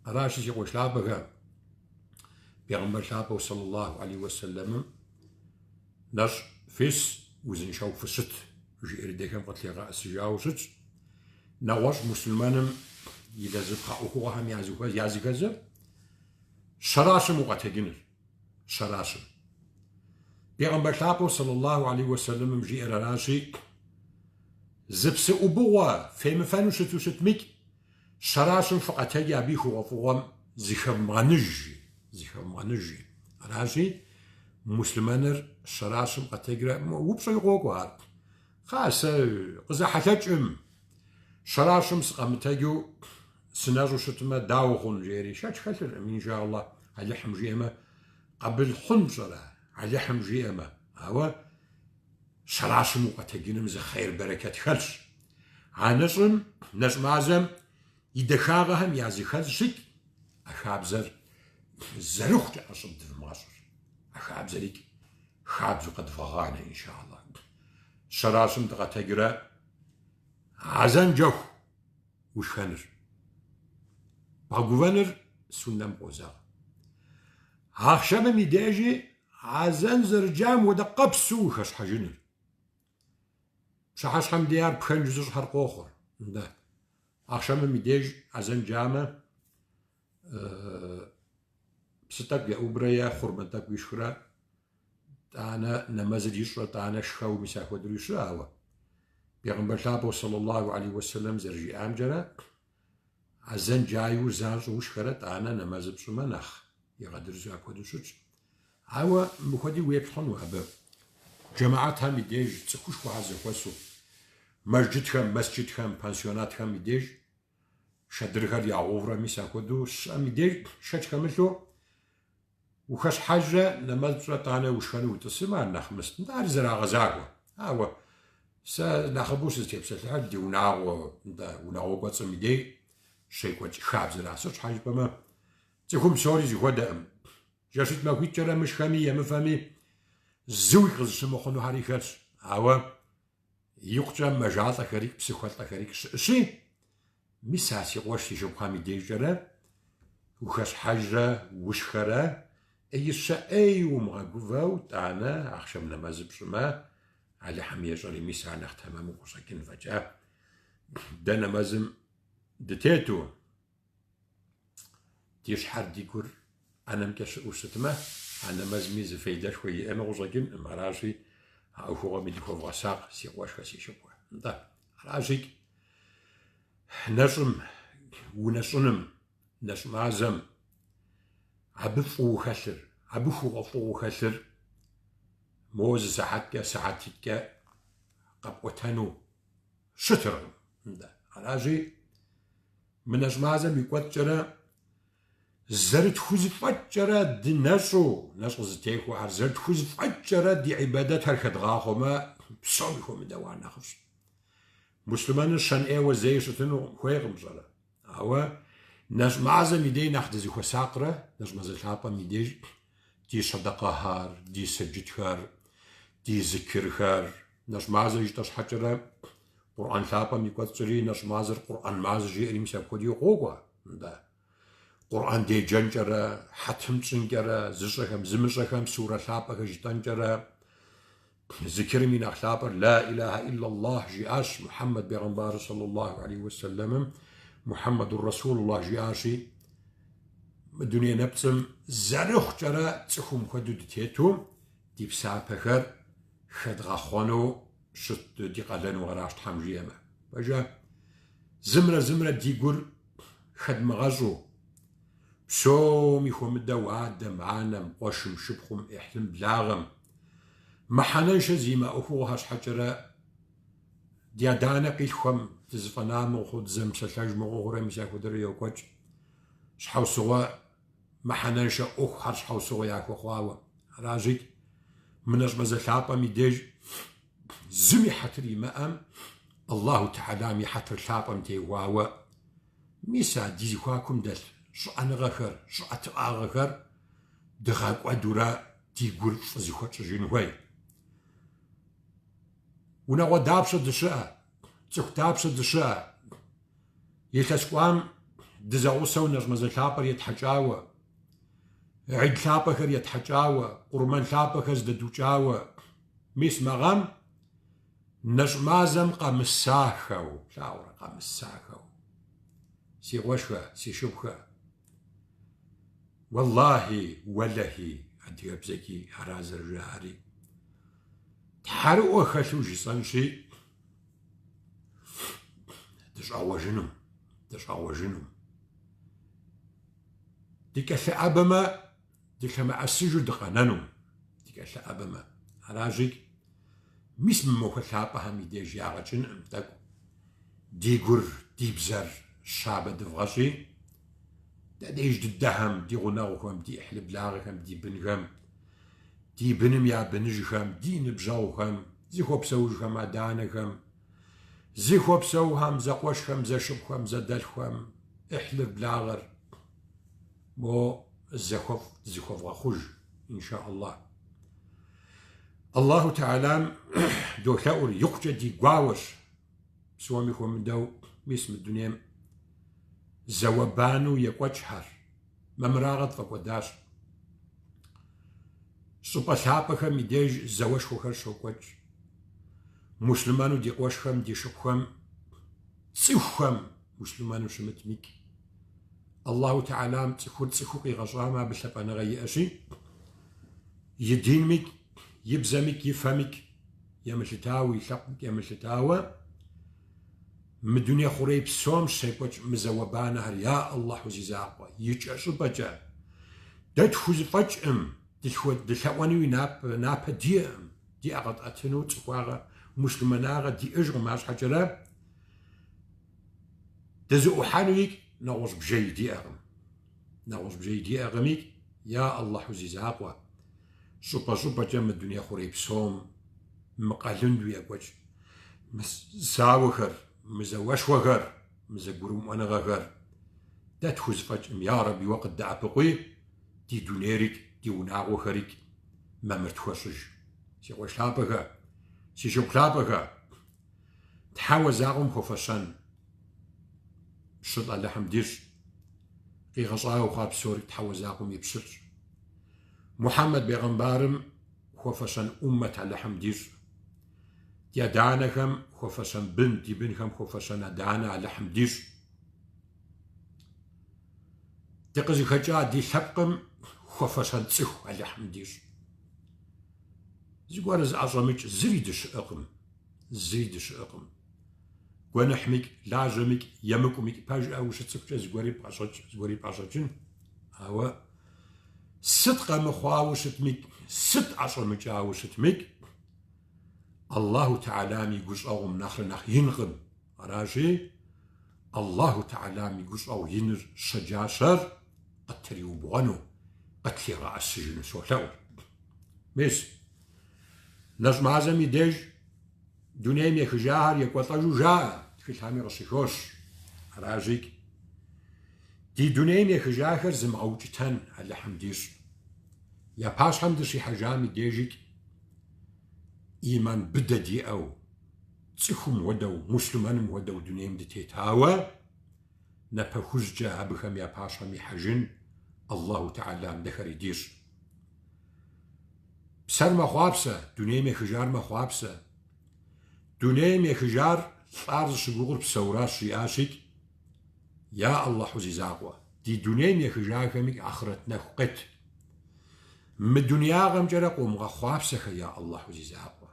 Аращи, си къуэш лъапӏэхэ, Бегъымбар лъапӏэу саллаллаху алейхи уэсэлэмым нэщӏ фис, узыншэу фыщыт, жиӏэри дэхэм къытлъигъэӏэсыжауэ щытщ. Нэгъуэщӏ муслъымэным и лэжьыпхъэ ӏуэхугъуэхэм языхэзыр щэращым укъэтэджыныр, щэращым. Бегъымбар лъапӏэу саллаллаху алейхи уэсэлэмым жиӏэр аращи, зы псы ӏубыгъуэ фемыфэну щыту щытмикӏ, Щэращым фыкъэтэджи абы и хъугъуэфӏыгъуэм зыхэвмыгъэныж, жи, зыхэвмыгъэныж, жи. Аращи, муслъымэныр щэращым къэтэджрэ, упщӏэри къокӏуэ ар. Кхъа, сэ къызэхьэлъэкӏым, щэращым сыкъэмытэджу сынэщӏу щытмэ, дауэ хъун, жери, шэч хэлъыркъым, иншаллах, Алыхьым жиӏэмэ, къабыл хъун пщӏэрэ, Алыхьым жиӏэмэ. Ауэ щэращым укъэтэджыным зы хъейр бэрэкэт хэлъщ. А нэщӏым, нэщӏ мазэм и дахагъэхэм языхэзщикӏ, а хабзэр зэрыхъукӏэ ӏэщӏыб дывмыгъэщӏыр. А хабзэрикӏ хабзэу къэдвгъэгъанэ, иншаллах. Щэращым дыкъэтэджрэ азэн джэху ушхэныр. Бгъэгувэныр суннэм къозэгъ. Ахъшэмым и дежи азэн зэрыджам хуэдэ къэпсу ухэщхьэжыныр. Пщыхьэщхьэм дей ар пхэнж зыщӏхэр къохъур. Нтӏэ. Ахъшэмым и деж азэн джамэ, псы тӏэкӏу еӏубрэ е хъурмэ тӏэкӏу ишхрэ, тӏанэ нэмэзыр ищӏрэ тӏанэ шхэу мис ахуэдэури щыӏэ, ауэ Бегъымбар лъапӏэу саллаллаху алейхи уэсэлэм зэрыжиӏамкӏэрэ, азэн джа иужь занщӏэу ушхэрэ тӏанэ нэмэзыр пщӏымэ нэхъ игъэдырысу апхуэдэу щытщ. Ауэ мыхуэди уеплъ хъуну абы. Джэмэӏэтхэм и деж цӏыхушхуэхэр зэхуэсу, мэжджытхэм, мэсджытхэм, пансионатхэм и деж шэдырхэр ягъэуврэ мис апхуэдэу щыӏэм и деж шэч хэмылъу ухэщхьэжрэ нэмэз пщӏырэ тӏанэ ушхэну утӏысымэ, ар нэхъ мыст. Нтӏэ, ар зэрагъэзахуэ. Ауэ сэ нэхъыбэу сызытепсэлъыхьыр ди унагъуэ, нтӏэ, унагъуэ кӏуэцӏым и деж щекӏуэкӏ хабзэра. Сыт щхьэ жыпӏэмэ, цӏыхум псори зыхуэдэкъым. Жэщитӏ махуитӏкӏэрэ мышхэми емыфэми зыуи къызыщымыхъунухэри хэлъщ. Ауэ икъукӏэ мэжалӏэхэри псыхуэлӏэхэри щыӏэщи, мис а си къуэш си шыпхъухэм и дежкӏэрэ ухэщхьэжрэ ушхэрэ ӏеищэ ӏей умыгъэгувэу тӏанэ ахъшэм нэмэзыр пщӏымэ, Алыхьым ещӏэри мис ар нэхъ тэмэму къыщӏэкӏын фӏэкӏа. Дэ нэмэзым дытету, Ди щхьэр ди гур ӏэнэмкӏэ щыӏэу щытмэ, А нэмэзми зы фейдэшхуэ иӏэну къыщӏэкӏынкъым. Аращи, а ӏуэхугъуэми дыхуэвгъэсакъ, си къуэшхэ, си шыпхъухэ. Нтӏэ, аращикӏ, нэщӏым, унэщӏыным, нэщӏ мазэм абы фӏыуэ хэлъыр, абы хъугъуэфӏыгъуэу хэлъыр моуэ зы сыхьэткӏэ, сыхьэтитӏкӏэ къэпӏуэтэну щытыркъым. Нтӏэ, аращи, мы нэщӏ мазэм и кӏуэцӏкӏэрэ зэрытхузэфӏэкӏкӏэрэ дынэщӏу, нэщӏ къызытехуэхэр зэрытхузэфӏэкӏкӏэрэ ди ӏибадэтхэр хэдгъахъуэмэ, псоми хуэмыдэу ар нэхъыфӏщ. Муслъымэныр щэн ӏейуэ зэи щытыну хуейкъым, пщӏэрэ? Ауэ нэщӏ мазэм и деж нэхъ дызыхуэсакърэ, нэщӏ мазэ лъапӏэм и деж ди сэдэкъэхэр, ди сэджытхэр, ди зыкырхэр, нэщӏ мазэ жытӏэ щхьэкӏэрэ, Къурӏэн лъапӏэм и кӏуэцӏкӏэри нэщӏ мазэр Къурӏэн мазэ жиӏэри мис апхуэдэу къокӏуэ. Нтӏэ. Къурӏэн деджэнкӏэрэ, хьэтым тщӏынкӏэрэ, зыщӏэхэм, зымыщӏэхэм сурэ лъапӏэхэр жытӏэнкӏэрэ, зыкырым и нэхъ лъапӏэр Ла илахьэ иллаллах жиӏащ Мухьэммэд бегъымбар саллаллаху алейхи уэсэлэмым, Мухьэммэдур Расулуллах жиӏащи, мы дуней нэпцӏым зэрыхъукӏэрэ цӏыхум хуэдэу дытету ди псапэхэр хэдгъэхъуэну щыт ди къалэну аращ Тхьэм жиӏэмэ. Пэжа? Зымрэ зымрэ ди гур хэдмыгъэщӏу, псоми хуэмыдэу адэм, анэм, къуэшым, шыпхъум, ӏыхьлым, благъэм, мыхьэнэншэ зимыӏэ ӏуэхугъуэхэр щхьэкӏэрэ ди адэ-анэ къилъхухэм дызэфӏэна мыхъуу, дызэмыпсэлъэж мыхъуурэ мис апхуэдэрэ йокӏуэкӏ. Щхьэусыгъуэ мыхьэнэншэ ӏуэхухэр щхьэусыгъуэ яхуэхъуауэ. Аращикӏ, мы нэщӏ мазэ лъапӏэм и деж зым и хьэтыр имыӏэм, Аллаху Тэхьэлам и хьэтыр лъапӏэм теухуауэ, мис а ди зэхуакум дэлъ щӏыӏэныгъэхэр, щӏыӏэтыӏагъэхэр дыгъэкӏуэдурэ ди гур фӏы зыхуэтщӏыжын хуей. Унагъуэ дапщэ дыщыӏэ, цӏыху дапщэ дыщыӏэ, илъэс кӏуам дызэгъусэу нэщӏ мазэ лъапӏэр етхьэкӏауэ, гьид лъапӏэхэр етхьэкӏауэ, къурмэн лъапӏэхэр здэдукӏауэ, мис мы гъэм нэщӏ мазэм къэмысахэу, плъагъурэ, къэмысахэу. Си къуэшхэ, си шыпхъухэ, уэллахи, уэлэхи, адыгэбзэкӏи ара зэрыжаӏэри, тхьэрыӏуэ хэлъу жысӏэнщи, дыщӏэгъуэжынум, дыщӏэгъуэжынум. Дыкӏэлъыӏэбэмэ, дылъэмыӏэсыжу дыкъэнэнум, дыкӏэлъыӏэбэмэ. Аращикӏ, мис мы махуэ лъапӏэхэм и деж ягъэ кӏынкъым тӏэкӏу. Ди гур, ди бзэр щабэ дывгъэщӏи, дэ деж дыдэхэм, ди гъунэгъухэм, ди ӏыхьлы благъэхэм, ди бынхэм, ди быным я быныжхэм, ди ныбжьэгъухэм, зыхуэпсэужхэм, адэ-анэхэм, зыхуэпсэухэм, зэкъуэшхэм, зэшыпхъухэм, зэдэлъхухэм, ӏыхьлыр, благъэр мо зэхуэфӏ зыхуэвгъэхъуж, инша Аллах. Аллаху Тэхьэлам долъэӏур икъукӏэ ди гуауэщ, псоми хуэмыдэу мис мы дунейм зауэ-банэу екӏуэкӏхэр, мамырагъэ тфӏэкӏуэдащ. Щӏыпӏэ лъапӏэхэм и деж зауэшхуэхэр щокӏуэкӏ. Муслъымэну ди къуэшхэм, ди шыпхъухэм, цӏыхухэм муслъымэну щымытмикӏ. Аллаху Тэхьэлам цӏыхур цӏыхуу къигъэщӏамэ, абы лъапӏэныгъэ иӏэщи, и динмикӏ, и бзэмикӏ, и фэмикӏ емылъытауэ, и лъэпкъмикӏ емылъытауэ, мы дуней хъурей псом щекӏуэкӏ мы зауэ-банэхэр, я Аллахьу зи закъуэ, икӏэщӏыпӏэкӏэ дэ тхузэфӏэкӏкъым, дылъэӏуэнуи напэ диӏэкъым, ди ӏэ къэтӏэтыну цӏыхуагъэ, муслъымэнагъэ диӏэжкъым, арщхьэкӏэрэ дызыӏухьэнуикӏ нэгъуэщӏ бжэи диӏэкъым. Нэгъуэщӏ бжэи диӏэкъымикӏ, я Аллахьу зи закъуэ, щӏыпӏэ-щӏыпӏэкӏэ мы дуней хъурей псом мыкъэлынду екӏуэкӏ мы зауэхэр, мы зауэшхуэхэр, мы зэгурымыӏуэныгъэхэр дэ тхузэфӏэкӏкъым, я Рэби, уэ къыддэӏэпыкъуи, ди дунейрикӏ, ди унагъуэхэрикӏ мамыр тхуэщӏыж. Си къуэш лъапӏэхэ, си шыпхъу лъапӏэхэ, Тхьэуэ закъуэм хуэфэщэн пщылӏ Алыхьым дищӏ, къигъэщӏауэ хъуа псори Тхьэуэ закъуэм и пщылӏщ. Мухьэммэд бегъымбарым хуэфэщэн ӏуммэт Алыхьым дищӏ. Ди адэ-анэхэм хуэфэщэн бын, ди бынхэм хуэфэщэн адэ-анэ Алыхьым дищӏ. Дыкъызыхэкӏа ди лъэпкъым хуэфэщэн цӏыху Алыхьым дищӏ. Зыгуэр зыӏэщӏэмыкӏ зыри дыщыӏэкъым, зыри дыщыӏэкъым. Гуэныхьмикӏ, лажьэмикӏ, емыкӏумикӏ пэжӏэ ущыцӏыхукӏэ зыгуэри пӏэщӏэкӏ, зыгуэри пӏэщӏэкӏын. Ауэ сыт къэмыхъуауэ щытмикӏ, сыт ӏэщӏэмыкӏауэ щытмикӏ, Аллаху Тэхьэлам и гущӏэгъум нэхърэ нэхъ инкъым. Аращи, Аллаху Тэхьэлам и гущӏэгъу иныр щэджащэр къыттриубгъуэну, къытлъигъэӏэсыжыну солъэӏур. Мис, нэщӏ мазэм и деж дунейм ехыжахэр екӏуэлӏэжу жаӏэ, тхылъхэми къыщыхощ. Аращикӏ, ди дунейм ехыжахэр зымыгъэукӏытэн Алыхьым дищӏ. Я пащхьэм дыщихьэжам и дежикӏ ӏиман быдэ диӏэу, цӏыхум хуэдэу, муслъымэным хуэдэу дунейм дытетауэ, напэ хужькӏэ абыхэм я пащхьэм ихьэжын Аллаху Тэхьэлам дэхэри дищӏ. Псэр мэхъуапсэ, дунейм ехыжар мэхъуапсэ. Дунейм ехыжар лӏар зыщыгугъыр псэуращ, жиӏащикӏ, Я Аллахьу зи закъуэ, ди дунейм ехыжахэми ахърэт нэху къет. Мы дунеягъэмкӏэрэ къомыгъэхъуапсэхэ, я Аллахьу зи закъуэ.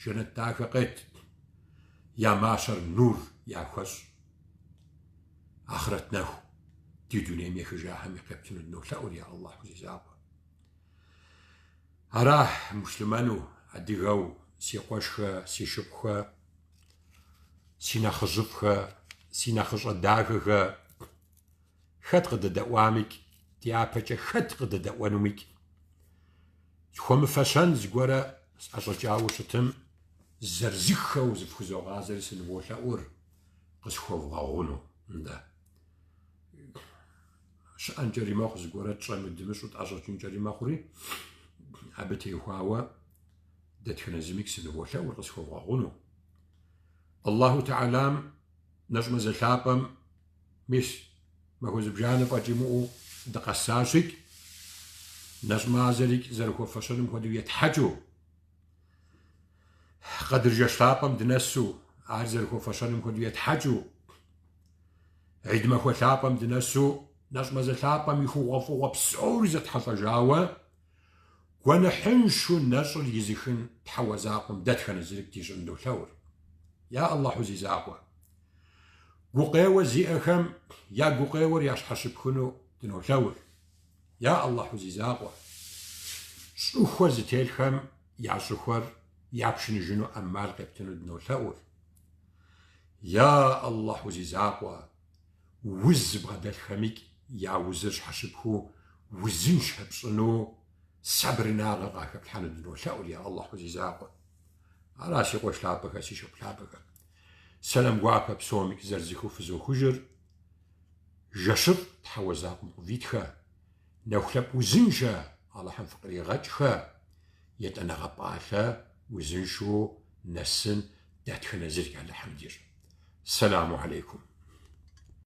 Жэнэт дахэ къет, я мащэр нур яхуэщӏ. Ахърэт нэху ди дунейм ехыжахэми къептыну дынолъэӏур, я Аллахьу зи закъуэ. Ара муслъымэну, адыгэу, си къуэшхэ, си шыпхъухэ, си нэхъыжьыфӏхэ, си нэхъыщӏэ дахэхэ, хэт къыдэдэӏуамикӏ, дяпэкӏэ хэт къыдэдэӏуэнумикӏ, схуэмыфэщэн зыгуэрэ сӏэщӏэкӏауэ щытым, зырызыххэу зыфхузогъазэри сыныволъэӏур къысхуэвгъэгъуну. Нтӏэ. Щыӏэнкӏэри мэхъу, зыгуэрэ тщӏэми дымыщӏу тӏэщӏэкӏынкӏэри мэхъури, абы теухуауэ дэтхэнэ зымикӏ сыныволъэӏур къысхуэвгъэгъуну. Аллаху Тэхьэлам нэщӏ мазэ лъапӏэм мис махуэ зыбжанэ фӏэкӏ имыӏэу дыкъэсащикӏ, нэщӏ мазэрикӏ зэрыхуэфэщэным хуэдэу етхьэкӏыу, Къэдыр жэщ лъапӏэм дынэсу, ар зэрыхуэфэщэным хуэдэу етхьэкӏыу, Гьид махуэ лъапӏэм дынэсу, нэщӏ мазэ лъапӏэм и хъугъуэфӏыгъуэ псори зэтхьэлӏэжауэ, гуэныхьыншэу нэщӏыр изыхын Тхьэуэ закъуэм дэтхэнэ зырикӏ дищӏыну долъэӏур. Я Аллахьу зи закъуэ! Гукъеуэ зиӏэхэм я гукъеуэр ящхьэщыпхыну дынолъэӏур. Я Аллахьу зи закъуэ! Щӏыхуэ зытелъхэм я щӏыхуэр япшыныжыну ӏэмал къептыну дынолъэӏур. Я Аллахьу зи закъуэ! Уз зыбгъэдэлъхэмикӏ я узыр щхьэщыпхыу узыншэ пщӏыну сабырынагъэ къахэплъхьэну дынолъэӏур, я Аллахьу зи закъуэ! Ара си къуэш лъапӏэхэ, си шыпхъу лъапӏэхэ. Сэлам гуапэ псомикӏ зырызыххэу фызохыжыр. Жэщыфӏ Тхьэуэ закъуэм къывитхэ, нэхулъэфӏ узыншэ Алыхьым фыкъригъэкӏхэ, етӏанэгъэ пӏалъэ узыншэу нэсын дэтхэнэ зырикӏ Алыхьым дищӏ. Сэламу алейкум.